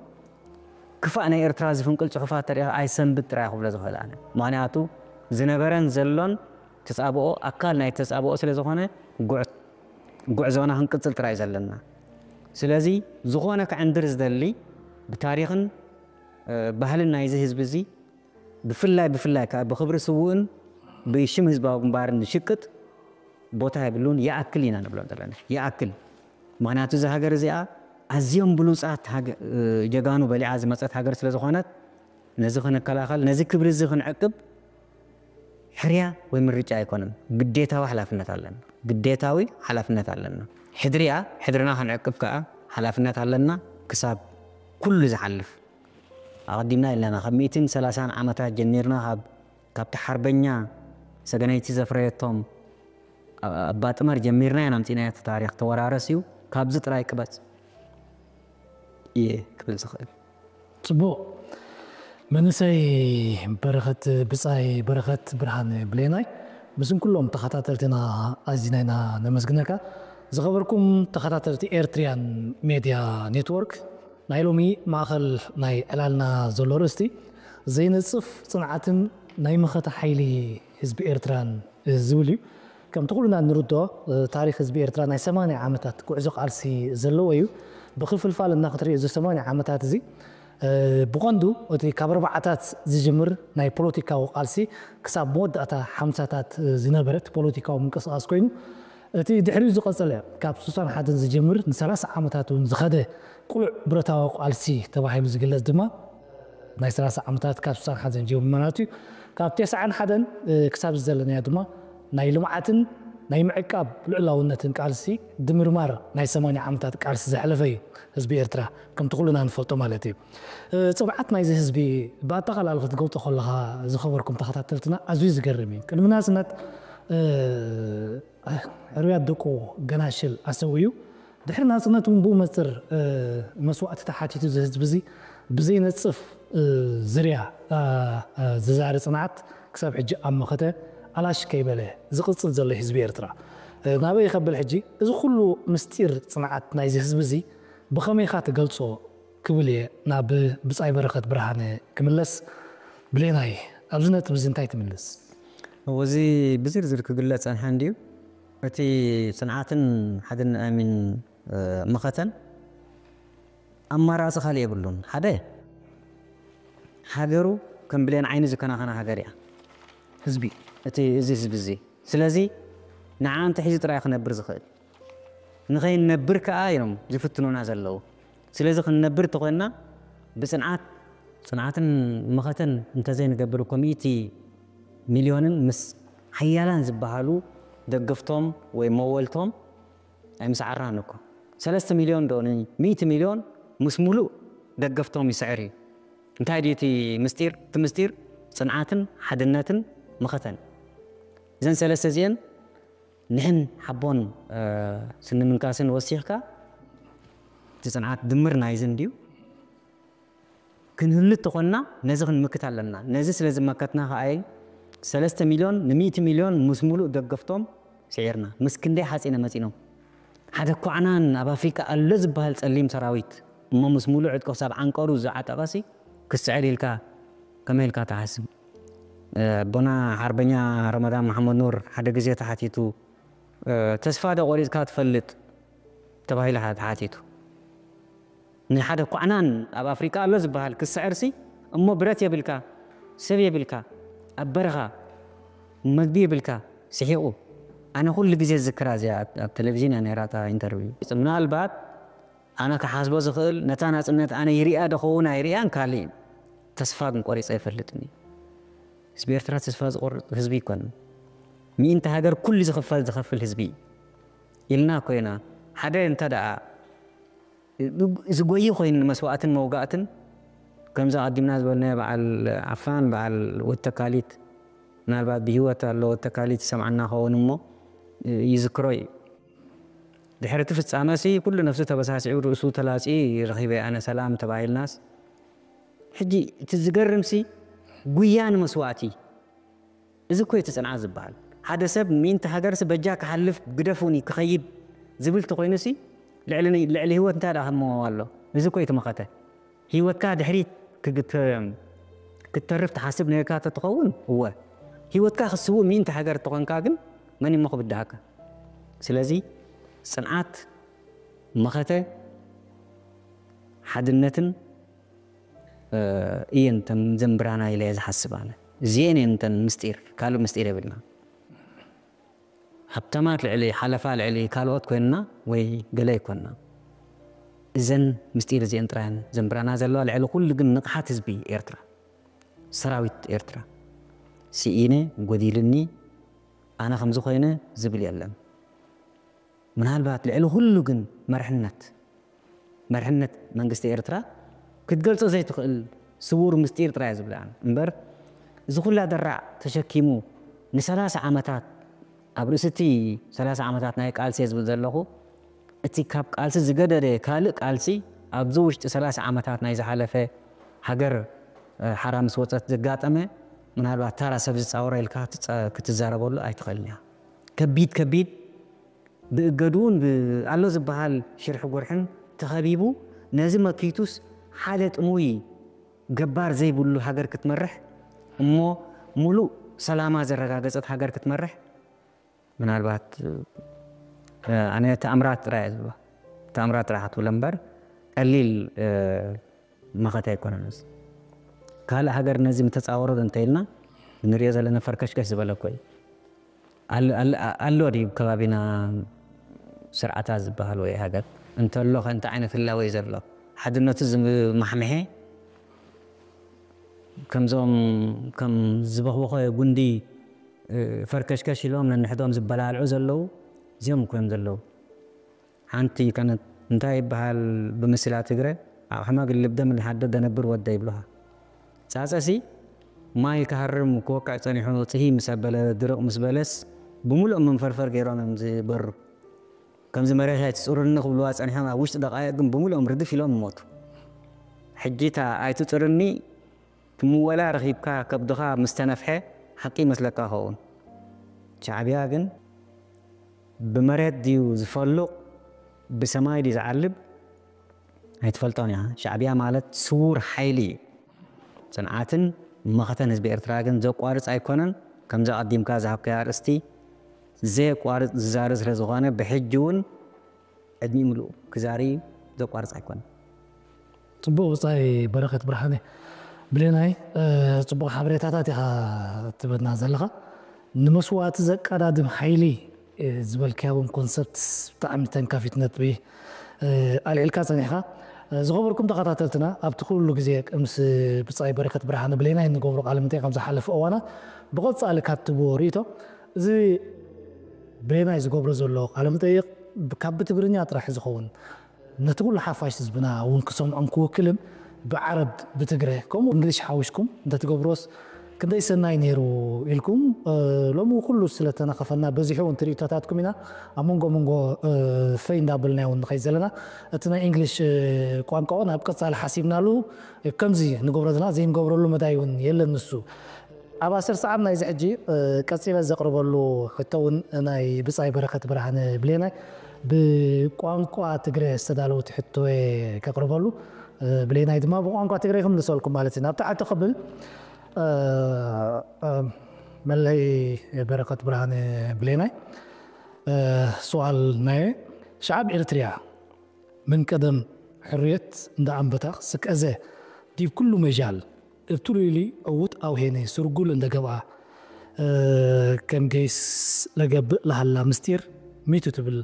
ክፋእ ናይ ኤርትራ ዝፍንቅል ጽሑፋት ተሪኣ ኣይሰንብድ ጥራይ ክብሎ ዝኽእል ኣነ። ምኽንያቱ ዝነበረን ዘሎን ተጻብኦ ኣካል ናይ ተጻብኦ ስለ ዝኾነ ጉዕ-፣ ጉዕዞና ክንቅጽል ጥራይ ዘለና። ስለዚ ዝኾነ ክዕንድር ዝደሊ ብታሪኽን፣ እ፣ ባህልን ናይዚ ህዝቢ እዚ ብፍላይ፣ ብፍላይ ከኣ ብኽብሪ ስዉእን ብሽም ህዝባዊ ግንባርን ዝሽቅጥ ቦታ የብሉን። ይኣክል ኢና ንብሎም ዘለና። ይኣክል። ምኽንያቱ እዛ ሃገር እዚኣ ኣዝዮም ብሉጻት ሃገ-፣ እ፣ ጀጋኑ በሊዓ ዝመጸት ሃገር ስለ ዝኾነት ነዚ ክንከላኸል፣ ነዚ ክብሪ እዚ ክንዕቅብ ሕርያ ወይ ምርጫ ኣይኮነን። ግዴታዊ ሓላፍነት ኣለና። ግዴታዊ ሓላፍነት ኣለና። ሕድሪያ፣ ሕድርና ክንዕቅብ ከኣ ሓላፍነት ኣለና ክሳብ ኩሉ ዝሓልፍ። ኣቐዲምና ኢልና ኢና፣ ካብ ሚእትን ሰላሳን ዓመታት ጀሚርና፣ ካብ፣ ካብቲ ሓርበኛ ሰገነይቲ ዘፍረየቶም ኣ-፣ ኣባጥመር ጀሚርና ኢና ኣምጺእናዮ። እቲ ታሪኽ ተወራረስ እዩ። ካብዚ ጥራይ ቅበጽ እየ ክብል ዝኽእል። ጽቡቕ። መንእሰይ በረኸት፣ ብጻይ በረኸት ብርሃን ብሌናይ፣ ምስን ኩሎም ተኸታተልትና ኣዚና ኢና ነመስግነካ። ዝኸበርኩም ተኸታተልቲ ኤርትሪያን ሜድያ ኔትወርክ፣ ናይ ሎሚ ማእኸል ናይ ዕላልና ዘሎ ርእስቲ ዘይነጽፍ ጽንዓትን ናይ መኸተ ሓይሊ ህዝቢ ኤርትራን ዝብል እዩ። ከምቲ ኩልና እንርድኦ፣ ታሪኽ ህዝቢ ኤርትራ ናይ ሰማንያ ዓመታት ጉዕዞ ቃልሲ ዘለዎ እዩ። ብኽፍልፋል እና ክትሪኦ እዚ ሰማንያ ዓመታት እዚ፣ እ፣ ብቐንዱ እቲ ካብ ኣርባዓታት ዝጅምር ናይ ፖለቲካዊ ቃልሲ ክሳብ መወዳእታ ሓምሳታት ዝነበረ እቲ ፖለቲካዊ ምንቅስቓስ ኮይኑ፣ እቲ ድሕሪኡ ዝቐጸለ ካብ ስሳን ሓደን ዝጅምር ንሰላሳ ዓመታት እውን ዝኸደ ቅሉዕ ብረታዊ ቃልሲ ተባሂሉ ዝግለጽ ድማ ናይ ሰላሳ ዓመታት ካብ ስሳን ሓደን ጀሚሩ ማለት እዩ። ካብ ተስዓን ሓደን፣ እ፣ ክሳብ ዘለናዮ ድማ ናይ ልምዓትን ናይ ምዕቃብ ልዑላውነትን ቃልሲ ድምርማር ናይ ሰማንያ ዓመታት ቃልሲ ዘሕለፈ እዩ ህዝቢ ኤርትራ፣ ከምቲ ኩልና ንፈልጦ ማለት እዩ። እ፣ ጽንዓት ናይዚ ህዝቢ ብኣጠቓላሊ ክትገልጾ ከለኻ ዝኸበርኩም ተኸታተልትና ኣዝዩ ዝገርም እዩ። ቅድሚ ናጽነት፣ እ፣ ሕሩያት ደቁ ገናሽል ኣሰውዩ። ድሕሪ ናጽነት እውን ብኡ መጽር፣ እ፣ መስዋእቲ ተሓቲቱ እዚ ህዝቢ እዚ ብዘይነጽፍ፣ እ፣ ዝርያ፣ እ፣ እ፣ ዝዛሪ ጽንዓት ክሳብ ሕጂ ኣብ መኸተ ኣላሽ ከይበለ ዝቕጽል ዘሎ ህዝቢ ኤርትራ። እ፣ ናበይ ከብል ሕጂ፣ እዚ ኩሉ ምስጢር ጽንዓት ናይዚ ህዝቢ እዚ ብኸመይ ኢኻ ትገልጾ? ክብል እየ ናብ ብጻይ በረኸት ብርሃነ ክምለስ። ብሌናይ፣ ኣብዚ ነጥቢ እዚ እንታይ ትምልስ? እዚ ብዝርዝር ክግለጽ ጸንሓ እንድዩ። እቲ ጽንዓትን ሓድን ኣሚን መኸተን ኣማራጺ ካልእ የብሉን። ሓደ፣ ሃገሩ ከም ብሌን ዓይኒ ዝከናኸና ሃገር እያ። ህዝቢ፣ እቲ እዚ ህዝቢ እዚ ስለዚ ንዓ እንተሒዙ ጥራይ ክነብር ዝኽእል። ንኸይንነብር ከኣ እዮም ዝፍትኑና ዘለዉ። ስለዚ ክንነብር ተኾይንና ብጽንዓት፣ ጽንዓትን መኸተን እንተዘይንገብር እኮ ሚእቲ ሚልዮንን ምስ ሓያላን ዝበሃሉ ደገፍቶም ወይ መወልቶም ኣይምስዓርናን እኮ። ሰለስተ ሚልዮን ዶ ን ሚእቲ ሚልዮን ምስ ሙሉእ ደገፍቶም ይስዕር እዩ። እንታይ ድዩ እቲ ምስጢር? እቲ ምስጢር ጽንዓትን ሓድነትን መኸተን። እዘን ሰለስተ እዚአን ንሕን ሓቦን ስንምንካስን ወሲኽካ እቲ ጽንዓት ድምር ናይዝን ድዩ? ክንህሉ ተኾንና ነዚ ክንምክት ኣለና። ነዚ ስለ ዝመከትና ከኣ ሰለስተ ሚልዮን ንሚእቲ ሚልዮን ምስ ሙሉእ ደገፍቶም ስዒርና። ምስ ክንደይ ሓጺነ መጺኖም። ሓደ ኳዕናን ኣብ ኣፍሪቃ ኣሎ ዝበሃል ጸሊም ሰራዊት እሞ ምስ ሙሉእ ዕጥቁ ክሳብ ዓንቀሩ ዝዓጠቐሲ ክስዕር ኢልካ ከመይ ኢልካ ትሓስብ? ኣቦና ሓርበኛ ረመዳን መሓመድ ኑር ሓደ ግዜ ተሓቲቱ፣ "ተስፋ ዶ ቆሪጽካ ትፈልጥ?" ተባሂሉ ተሓቲቱ። ንሓደ ኳዕናን ኣብ ኣፍሪቃ ኣሎ ዝበሃል ክስዕርሲ እሞ ብረት የብልካ፣ ሰብ የብልካ፣ ኣብ በረኻ መግቢ የብልካ፣ ስሒቑ። ኣነ ኩሉ ግዜ ዝዝክራ እዚኣ ኣብ ቴሌቪዥን እያ ነይራ እታ ኢንተርቪው። ምናልባት ኣነ ክሓስቦ ዝኽእል ነታ ናጽነት ኣነ ይሪኣ ዶ ኸውን ኣይሪኣን ካልእ እዩ። ተስፋ ግን ቆሪጸ ኣይፈልጥን እዩ። ህዝቢ ኤርትራ ተስፋ ዝቆርጥ ህዝቢ ኣይኮነን። ምእንቲ ሃገር ኩሉ ዝኽፈል ዝኸፍል ህዝቢ እዩ። ኢልና ኮይና ሓደ እንተ ደኣ ዝጎይ ኮይኑ ንመስዋእትን መውጋእትን ከምዚ ኣቐዲምና ዝበልናዮ በዓል ዓፋን በዓል ወተካሊት ምናልባት ብህይወት ኣሎ ወተካሊት ይሰምዓና ኸውን እሞ ይዝክሮ እዩ። ድሕሪ እቲ ፍጻመሲ ኩሉ ነፍሱ ተበሳሲዑ ርእሱ ተላጺ ረኺበ ኣነ ሰላም ተባሂልናስ ሕጂ እቲ ዝገርምሲ ጉያ ንመስዋእቲ እዚ እኮ እቲ ጽንዓት ዝበሃል ሓደ ሰብ ምእንቲ ሃገርሲ በጃ ክሓልፍ ግደፉኒ ክኸይድ ዝብል ተኾይኑሲ ልዕሊ ልዕሊ ህይወት እንታይ ደኣ ከመዎ ኣሎ እዚ እኮ እቲ መኸተ ህይወትካ ድሕሪት ክትተርፍ ትሓስብ ነርካ ተትኸውን እወ ህይወትካ ክስውእ ምእንቲ ሃገር ተኾንካ ግን መን እሞ ክብድሃካ ስለዚ ጽንዓት መኸተ ሓድነትን እየን ተን ዘንብራና ኢለ እየ ዝሓስብ ኣነ እዚአን እየን ተን ምስጢር ካልእ ምስጢር የብልና ሃብታማት ልዕሊ ሓለፋ ልዕሊ ካልኦት ኮይንና ወይ ገለ ኣይኮንና እዘን ምስጢር እዚአን ጥራየን ዘንብራና ዘለዋ ልዕሊ ኩሉ ግን ንቕሓት ህዝቢ ኤርትራ ሰራዊት ኤርትራ ስኢነ ጎዲልኒ ኣነ ከምዚ ኮይነ ዝብል የለን ምናልባት ልዕሊ ኩሉ ግን መርሕነት መርሕነት መንግስቲ ኤርትራ ክትገልጾ ዘይትኽእል ስውር ምስጢር ጥራይ ዝብልኣን እምበር እዚ ኩላ ደራዕ ተሸኪሙ ን30 ዓመታት ኣብ ርእሲ እቲ 30 ዓመታት ናይ ቃልሲ ዝብል ዘለኹ እቲ ካብ ቃልሲ ዝገደደ ካልእ ቃልሲ ኣብዚ ውሽጢ 30 ዓመታት ናይ ዝሓለፈ ሃገር ሓራ ምስ ወፀት ዘጋጠመ ምናልባት ታራ ሰብ ዝፃወረ ኢልካ ክትዛረበሉ ኣይትኽእልን እያ ከቢድ ከቢድ ብእገድኡን ኣሎ ዝበሃል ሽርሒ ጉርሕን ተኸቢቡ ነዚ መኪቱስ ሓደ ጥሙይ ገባር ዘይብሉ ሃገር ክትመርሕ እሞ ሙሉእ ሰላማ ዘረጋገጸት ሃገር ክትመርሕ ምናልባት ኣነ ተኣምራት ጥራይ እየ ዝብሎ ተኣምራት ጥራይ ክትብሎ እምበር ቀሊል መኸተ ኣይኮነን እዚ ካልእ ሃገር ነዚ ምተፃወሮ እንተኢልና ንሪኦ ዘለና ፈርከሽከሽ ዝበለ እኮ እዩ ኣሎ ድዩ ከባቢና ስርዓታት ዝበሃል ወይ ሃገር እንተሎ ከ እንታይ ዓይነት ህላወ እዩ ዘሎ ሓድነቱ ዝማሕምሐ ከምዞም ከም ዝበኽበኸ ጉንዲ ፈርከሽከሽ ኢሎም ነንሕዶም ዝበላልዑ ዘለዉ እዚኦም እኮ እዮም ዘለዉ ሓንቲ ከነት እንታይ ይበሃል ብምስላ ትግረ ኣቕሕማ ግልብ ደም ልሓደ ደነብር ወደ ይብሉሃ ጻጸሲ ማይ ክሃርም ክወቅዕ ጸኒሑ ጽሂ ምስ ኣበለ ድርቕ ምስ በለስ ብምሉእ መንፈርፈር ገይሮም እዮም ዝበሩ ከምዚ መሬት ኣይትጽሩኒ ክብልዋ ጸኒሖም ኣብ ውሽጢ ደቃይቕ ግን ብምሉኦም ርድፍ ኢሎም ይሞቱ ሕጂ እታ ኣይትጽርኒ ትምወላ ረኺብካ ከብድኻ ምስ ተነፍሐ ሓቂ ይመስለካ ኸውን። ሻዕብያ ግን ብመሬት ድዩ ዝፈሉቕ ብሰማይ ድዩ ዝዓልብ ኣይትፈልጦን እያ። ሻዕብያ ማለት ስዉር ሓይሊ እዩ። ጽንዓትን መኸተን ህዝቢ ኤርትራ ግን ዘቋርጽ ኣይኮነን። ከምዚ ኣቐዲምካ ዝሃብካዮ ኣርእስቲ ዘየቋርጽ ዝዛረብ ስለ ዝኾነ፣ ብሕጂ እውን ዕድሚኡ ምሉእ ክዛሪ ዘቋርጽ ኣይኮነን። ጽቡቕ ብጻይ በረኸት ብርሃነ ብሌናይ፣ ጽቡቕ ሓበሬታታት ኢኻ ትበና ዘለኻ። ንመስዋእቲ ዘቀዳድም ሓይሊ ዝበልክያ እውን ኮንሰፕት ብጣዕሚ ተንካፊት ነጥቢ ኣልዒልካ ጸኒሕካ። ዝኸበርኩም ተኸታተልትና፣ ኣብቲ ኩሉ ግዜ ምስ ብጻይ በረከት ብርሃነ ብሌናይ እንገብሮ ቃለ መጠይቅ ኣብ ዝሓለፈ እዋናት ብቐጻሊ ካብ ትብዎ ርእይቶ፣ እዚ ብሌናይ ዝገብሮ ዘሎ ቃለ መጠይቅ ካብ ብትግርኛ ጥራሕ ዝኸውን፣ ነቲ ኩሉ ሓፋሽ ህዝብና እውን ክሰምዖም ክውክልን ብዓረብ ብትግረ ከምኡ እንግሊሽ ሓዊስኩም እንተትገብሮስ ክንደይ ሰናይ ነይሩ ኢልኩም። ሎሚ ኩሉ ስለተነኸፈና በዚሑ እውን ትርኢቶታትኩም ኢና ኣብ መንጎ መንጎ ፈይ እንዳበልና እውን ንኸይድ ዘለና። እቲ ናይ እንግሊሽ ቋንቋ እውን ኣብ ቀጻሊ ሓሲብናሉ ከምዚ ንገብሮ ዘለና ዘይንገብረሉ መዳይ እውን የለን። ንሱ ኣብ ኣስር ሰዓት ናይዚ ሕጂ ቀጺለ ዘቕርበሉ ሕቶ እውን ናይ ብጻይ በረኸት ብርሃነ ብሌናይ ብቋንቋ ትግረ ዝተዳለወት ሕቶ እየ ከቕርበሉ። ብሌናይ ድማ ብቋንቋ ትግረ ክምልሰልኩም ማለት እዩ። ናብ ታሕቲ ክብል መለይ በረኸት ብርሃነ ብሌናይ ስዋል ናይ ሸዓብ ኤርትርያ ምን ቀደም ሕርየት እንደ ኣንበታ ስቀዘ ዲብ ኩሉ መጃል እብትሉ ኢሊ ዕውት ኣውሄነ ስርጉል እንደ ገብኣ ከም ገይስ ለገብእ ለሃላ ምስጢር ሚቱ ትብል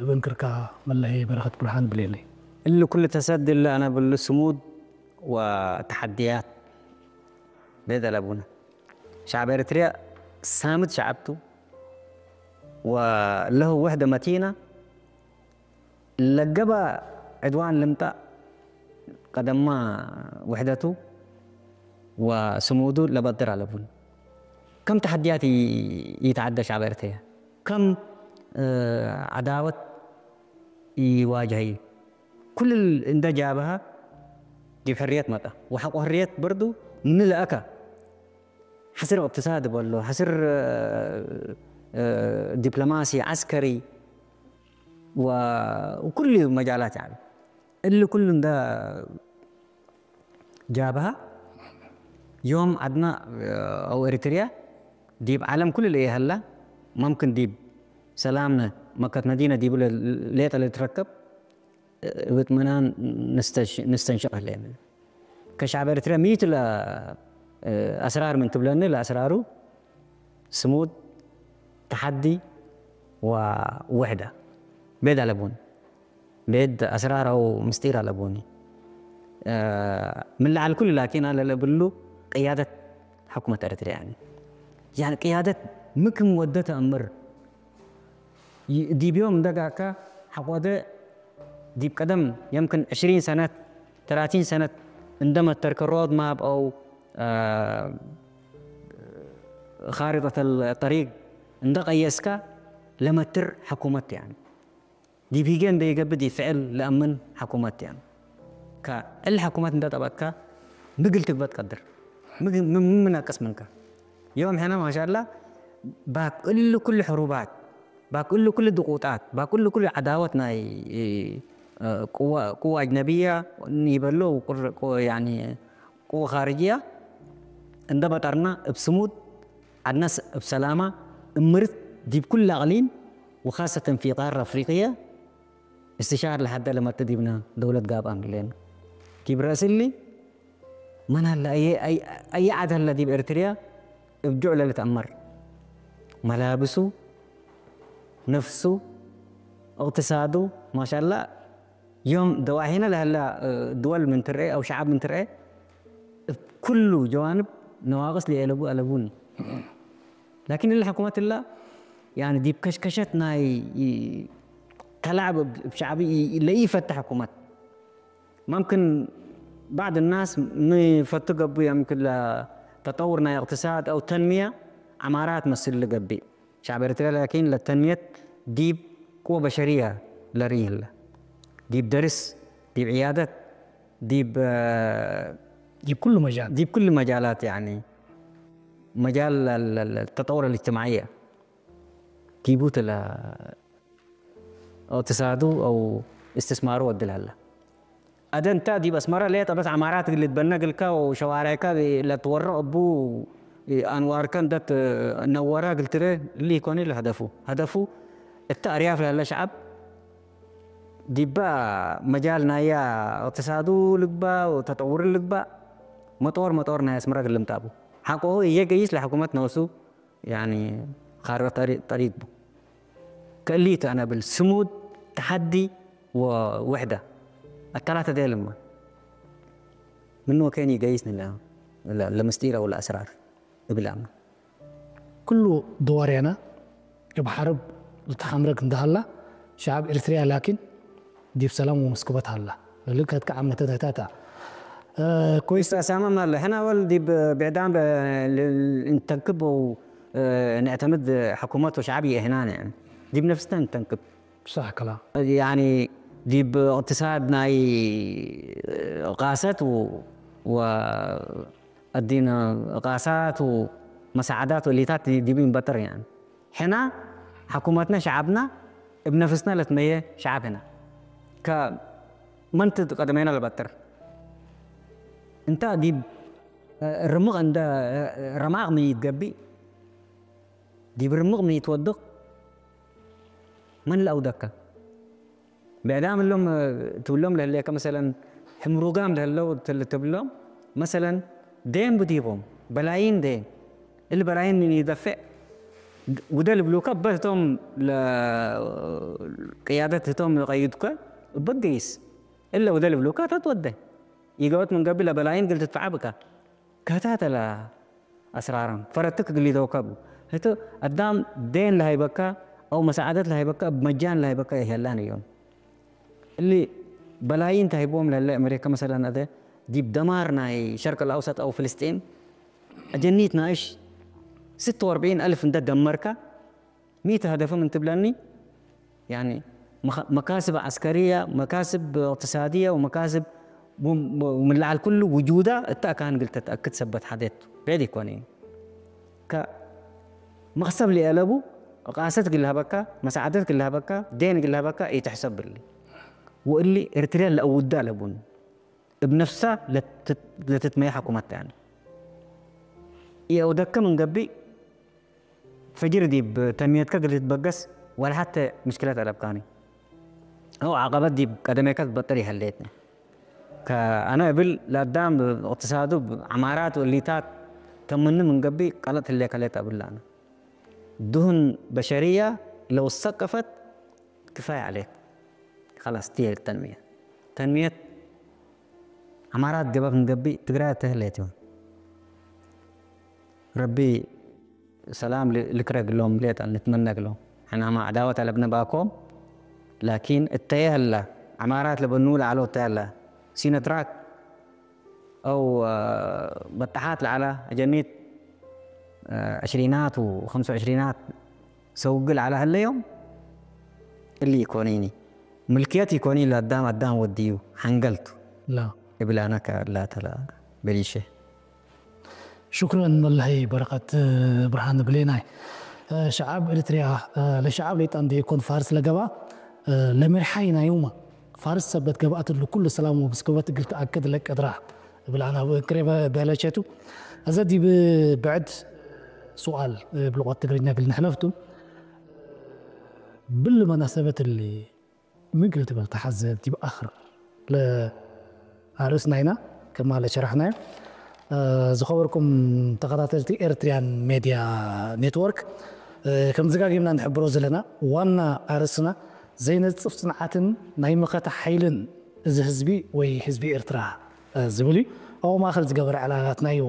እበንክርካ መለሄ በረኸት ብርሃን ብሌለይ። اللي كل تسد اللي أنا بقول صمود وتحديات بيد أبونا شعب إريتريا سامد شعبته وله وحدة متينة لقبا عدوان لمتا قدما وحدته وصموده لبدر على بون كم تحديات يتعدى شعب إريتريا كم عداوة يواجهي كل እንደ ጃብሃ ዲብ ሕርየት መጣ ወሓቆ ሕርየት በርዱ ምልእካ ሓስር እቅትሳድ በሎ ሓስር ዲፕሎማሲ ዓስከሪ ወኩሉ መጃላት ያኒ እሊ ኩሉ እንደ ጃብሃ ዮም ዓድና ኣው ኤሪትርያ ዲብ ዓለም ኩሉ ለየሀላ መምክን ዲብ ሰላምነ መከት መዲነ ዲቡ ሌጠ ለትረከብ እብጥምናን ንስተንሽቕ ህለየን ከሻዕብ ኤርትርያ ሚቱ ለኣስራር ምን ትብለኒ ለኣስራሩ ስሙድ ተሓዲ ወውሕዳ ቤድ ኣለቡን ቤድ ኣስራር ኣው ምስጢር ኣለቡኒ ምን ለዓል ኩሉ ላኪን ኣለለ ብሉ ቅያደት ሕኩመት ኤርትርያ ያኒ ያኒ ቅያደት ምክም ወደ ተእምር ዲብ ዮም እንደጋካ ሓቆደ ዲብ ቀደም የምክን ዕሽሪን ሰነት ተላቲን ሰነት እንደመተርከ ሮድ ማፕ ኣው ካሪጠተ ጠሪቅ እንደቀየስካ ለመትር ሕኩመት ያን ዲብ ሂገ እንደይገብእ ዲብ ፍዕል ለእምን ሕኩመት ያን ከእል ሕኩመት እንደጠበቅካ ምግል ትግበጥ ቀድር ምምናቀስ ምንካ ዮም ሕና ማሻላ ባክ እሉ ኩሉ ሕሩባት ባክ እሉ ኩሉ ድቁጣት ባክ እሉ ኩሉ ዓዳወት ናይ ቁዋ ኣጅነብያ ይበሎ ቁዋ ካርጅያ እንደ በጠርና እብ ስሙድ ዓድናስ እብ ሰላማ እምርት ዲብ ኩሉ ኣቅሊም ወካሰተን ፊ ቃር ኣፍሪቅያ እስትሻር ለሓደ ለመርት ዲብና ደውለት ጋብ ኣምድሌን ዲብ ረእስሊ መን ሀለ ኣየ ዓድ ሀለ ዲብ ኤርትርያ እብ ጁዕ ለልትአመር መላብሱ ነፍሱ እቅትሳዱ ማሻላ ዮም ደዋሂነ ለሀላ ድወል ምን ትርኤ አው ሸዓብ ምን ትርኤ እብ ኩሉ ጀዋንብ ነዋቅስ ሊአለቡ አለቡኒ ላኪን እለ ሕኩመት እላ ያኒ ዲብ ከሽከሸት ናይ ተላዕብ እብ ሸዓቢ ለኢፈተ ሕኩመት ممكن بعض الناس مفتو قبو يمكن لتطور نا اقتصاد أو تنمية عمارات مسل لقبي شعب إريتريا لكن للتنمية ديب قوة بشرية لريل ديب درس ديب عيادات ديب ديب كل مجال ديب كل مجالات يعني مجال التطور الاجتماعية ديبوت اقتصادو أو استثمارو ودلهلا ኣደንታ ዲብ ኣስመራ ለየት ኣበት ዓማራት ግልት በነ ግልካ ወሸዋራይካ ለትወረቕ እቡ ኣንዋርከን ደት ነወራ ግልትረ ሊ ኮኒ ለህደፉ። ሀደፉ እታ ኣርያፍ ለለ ሸዓብ ዲባ መጃል ናያ እቅትሳዱ ልግባ ወተጠውር ልግባ መጦር መጦር ናይ ኣስመራ ግልምጣቡ። ሓቆሁ እየ ገይስ ለሕኩመት ነሱ ያኒ ካሮ ጠሪጥ ቡ። ከእሊት ኣነ ብል ስሙድ ተሓዲ ወውሕዳ ኣታላተ ደልማ ምኑ ከይን ይገይስ ንላ ለምስጢር ኣው ለኣስራር እብል ኣምና። ኩሉ ደዋርያና እብ ሓርብ ዝተሓምረግ እንዳሃላ ሸዓብ ኤርትርያ ላኪን ዲብ ሰላም ወመስክበት ሃላ። ልክ ከትከዓ መተተታታ ኮይስ ሳማ ማለ ሕና ወል ዲብ ብዕዳም እንተንክብ ንዕተምድ ሕኩመት ወሸዓብ የህናን ዲብ ነፍስና እንተንክብ صح كلام يعني ዲብ اقتصاد ናይ ቃሰት و الدين ቃሳት ومساعدات ወሊታት ዲብ ይንበጥር يعني ሕና حكومتنا شعبنا እብ ነፍስና ለትመየ ሸዓብ ህና ከመንት ቀደመና ለበጥር እንታ ዲብ ርምቕ እንደ ረማቕ ምን ይትገቢእ ዲብ ርምቕ ምን ይትወድቕ መን ለአውደካ ብዕዳም እሎም ትብሎም ለህለከ መሰለን ሕምሩጋም ለህለው ትብሎም መሰለን ደን ብዲቦም በላይን ደን እል በላይን ምን ይደፍዕ ውደ ልብሉካ በህቶም ቅያደት ህቶም ቀይድከ በገይስ እለ ውደ ልብሉካ ተትወደ ይገወት ምን ገቢ ለበላይን ግል ትትፈዓ ብካ ከታተላ ኣስራራም ፈረትክ ግሊተውካ ቡ ህቶ ኣዳም ደን ለሃይበካ ኣው መሳዓደት ለሃይበካ ብመጃን ለሃይበካ ይሄላን እዮም እሊ በላይን ተሂቦም ለለ ኣመሪካ መሰለን ኣደ ዲብ ደማር ናይ ሸርቅ ኣውሰጥ ኣው ፍልስጤም ኣጀኒት ናእሽ ست وأربعين ألف እንደ ደመርካ ሚእቲ ሀደፍም እንትብለኒ يعني مكاسب عسكرية مكاسب اقتصادية ومكاسب ومن لعل كل وجودة እታ ካን ግልተት ኣክድ ሰበት ሓደት ቤድ ይኮኒ ከ መክሰብ ሊያለቡ ቃሰት ግልሃበካ መሳዓደት ግልሃበካ ደን ግልሃበካ ይትሕሰብ ብሊ ወእሊ ኤርትርያ ለአውዳ ለቡን እብ ነፍሳ ለትትመየ ሐኩመት ተያኒ። ኢአውደከ ምን ገብእ ፈጅር ዲብ ተንሚየትከ እግል ትትበገስ ወላ ሐተ ምሽክለት አለብካኒ። አው ዐቀበት ዲብ ቀደሜከ ትበጥር ይሀሌትኒ። ከአነ እብል ለአዳም እቅትሳዱ እብ ዐማራት ወእሊታት ተምኒ ምን ገብእ ቀለጥ ህሌከ ሌት አብል ለአነ። ዱሁን በሸርያ ለው ሰቀፈት ክፋይ ዐሌክ። ከላስ ትየ ተንሚየት። ተንሚየት ዐማራት ገበክ እንገብእ ትግራይ ተህሌት ይሆን። ረቢ ሰላም ልክረግሎም ሌጣ ንትመነግሎም። ሕናማ ዐዳወት አለብነ ባኮም ላኪን እተየ ህላ ዐማራት ለበኑ ለዐሎ እተየ ህላ ሲነትራት አው በጣሓት ለዐላ አጀኒት ዕሽሪናት ወኸምሰ ዕሽሪናት ሰውግ ለዐላ ህለዮም እሊ ኢኮኒኒ ምልክየት ኢኮኒ ለአዳም አዳም ወድዩ ሐንገልቱ لا እብላና ከላተላ በሊሸ ሽኩረን መላሂ በረኸት ብርሃን ብሌናይ። ሸዓብ ኤርትርያ ለሸዓብ ለይጣን ደይኮን ፋርስ ለገባ ለመርሓይ ናዩማ ፋርስ ሰበት ገብአት እሉ ኩሉ ሰላም ወብስክበት እግል ተአክድ ለቀድራ እብል አና ክሬ በለቸቱ። እዘ ዲብ ብዕድ ሱኣል ብልቆት ትግርኛ እግል ንሕለፍቱ ብሊ መናሰበት እሊ ምግል ትበል ተሓዘ ዲብ ኣኽር ለአርእስናይና ከማ ለሸራሕናዮ። ዝኸበርኩም ተኸታተልቲ ኤርትርያን ሜድያ ኔትወርክ፣ ከም ዝጋጊምና ንሕብሮ ዘለና ዋና ኣርእስትና ዘይነጽፍ ጽንዓትን ናይ መኸተ ሓይልን እዚ ህዝቢ ወይ ህዝቢ ኤርትራ ዝብል እዩ። ኣብኡ ማእኸል ዝገበረ ዕላላትና እዩ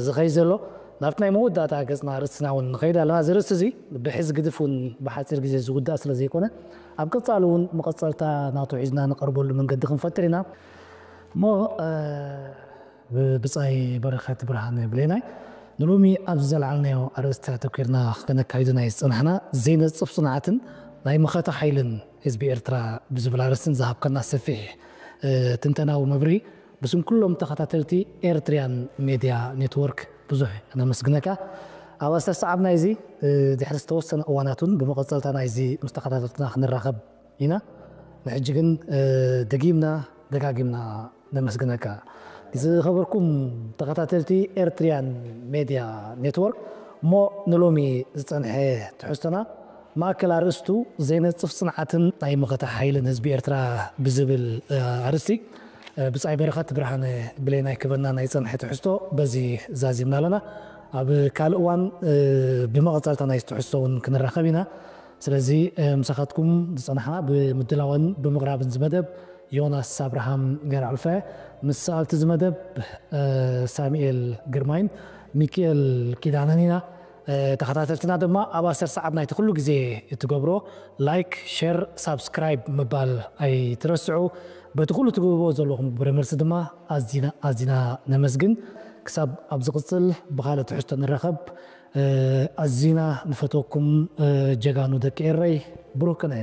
ዝኸይ ዘሎ። ናብቲ ናይ መወዳእታ ገጽና ኣርእስትና እውን ንኸይድ ኣለና። እዚ ርእሲ እዚ ብሕዚ ግድፍ እውን ብሓጺር ግዜ ዝውዳእ ስለ ዘይኮነ ኣብ ቀጻሊ እውን መቐጸልታ ናቱ ሒዝና ንቐርበሉ መንገዲ ክንፈጥር ኢና። እሞ ብጻይ በረኸት ብርሃነ ብሌናይ ንሎሚ ኣብዚ ዘልዓልናዮ ኣርእስቲ ኣተኲርና ከነካይዶ ናይ ዝጸናሕና ዘይነጽፍ ጽንዓትን ናይ መኸተ ሓይልን ህዝቢ ኤርትራ ብዝብል ኣርእስትን ዝሃብከና ሰፊሕ ትንተናዊ መብርሂ ብስም ኩሎም ተኸታተልቲ ኤርትርያን ሜድያ ኔትወርክ ብዙሕ ነመስግነካ። ኣብ ኣስተሰዓብ ናይዚ ድሕሪ ዝተወሰነ እዋናት እውን ብመቐጸልታ ናይዚ ምስ ተኸታተልትና ክንራኸብ ኢና። ንሕጂ ግን ደጊምና ደጋጊምና ነመስግነካ። ዝኸበርኩም ተኸታተልቲ ኤርትሪያን ሜድያ ኔትወርክ፣ እሞ ንሎሚ ዝጸንሐ ትሕዝቶና ማእከል ኣርእስቱ ዘይነጽፍ ጽንዓትን ናይ መኸተ ሓይልን ህዝቢ ኤርትራ ብዝብል ኣርእስቲ ብጻይ በረኸት ብርሃነ ብሌናይ ክበና ናይ ጸንሐ ትሕዝቶ በዚ ዛዚምና ኣለና። ኣብ ካልእ እዋን ብመቐጸልታ ናይ ትሕዝቶ እውን ክንራኸብ ኢና። ስለዚ ምሳኻትኩም ዝጸናሕና ብምድላውን ብምቕራብን ዝመደብ ዮናስ ኣብርሃም ገርዕልፈ፣ ምስ ሰኣልቲ ዝመደብ ሳሚኤል ግርማይን ሚኪኤል ኪዳነን ኢና። ተኸታተልትና ድማ ኣብ ኣሰር ሰዓብ ናይቲ ኩሉ ግዜ እትገብሮ ላይክ፣ ሸር፣ ሳብስክራይብ ምባል ኣይትረስዑ። በቲ ኩሉ ትገብርዎ ዘለኹም ግብረ መልሲ ድማ ኣዚና ኣዚና ነመስግን። ክሳብ ኣብ ዝቕጽል ብኻልእ ትሕዝቶ ንራኸብ። ኣዚና ንፈትወኩም ጀጋኑ ደቂ ኤረይ። ብሩህ ቅነ።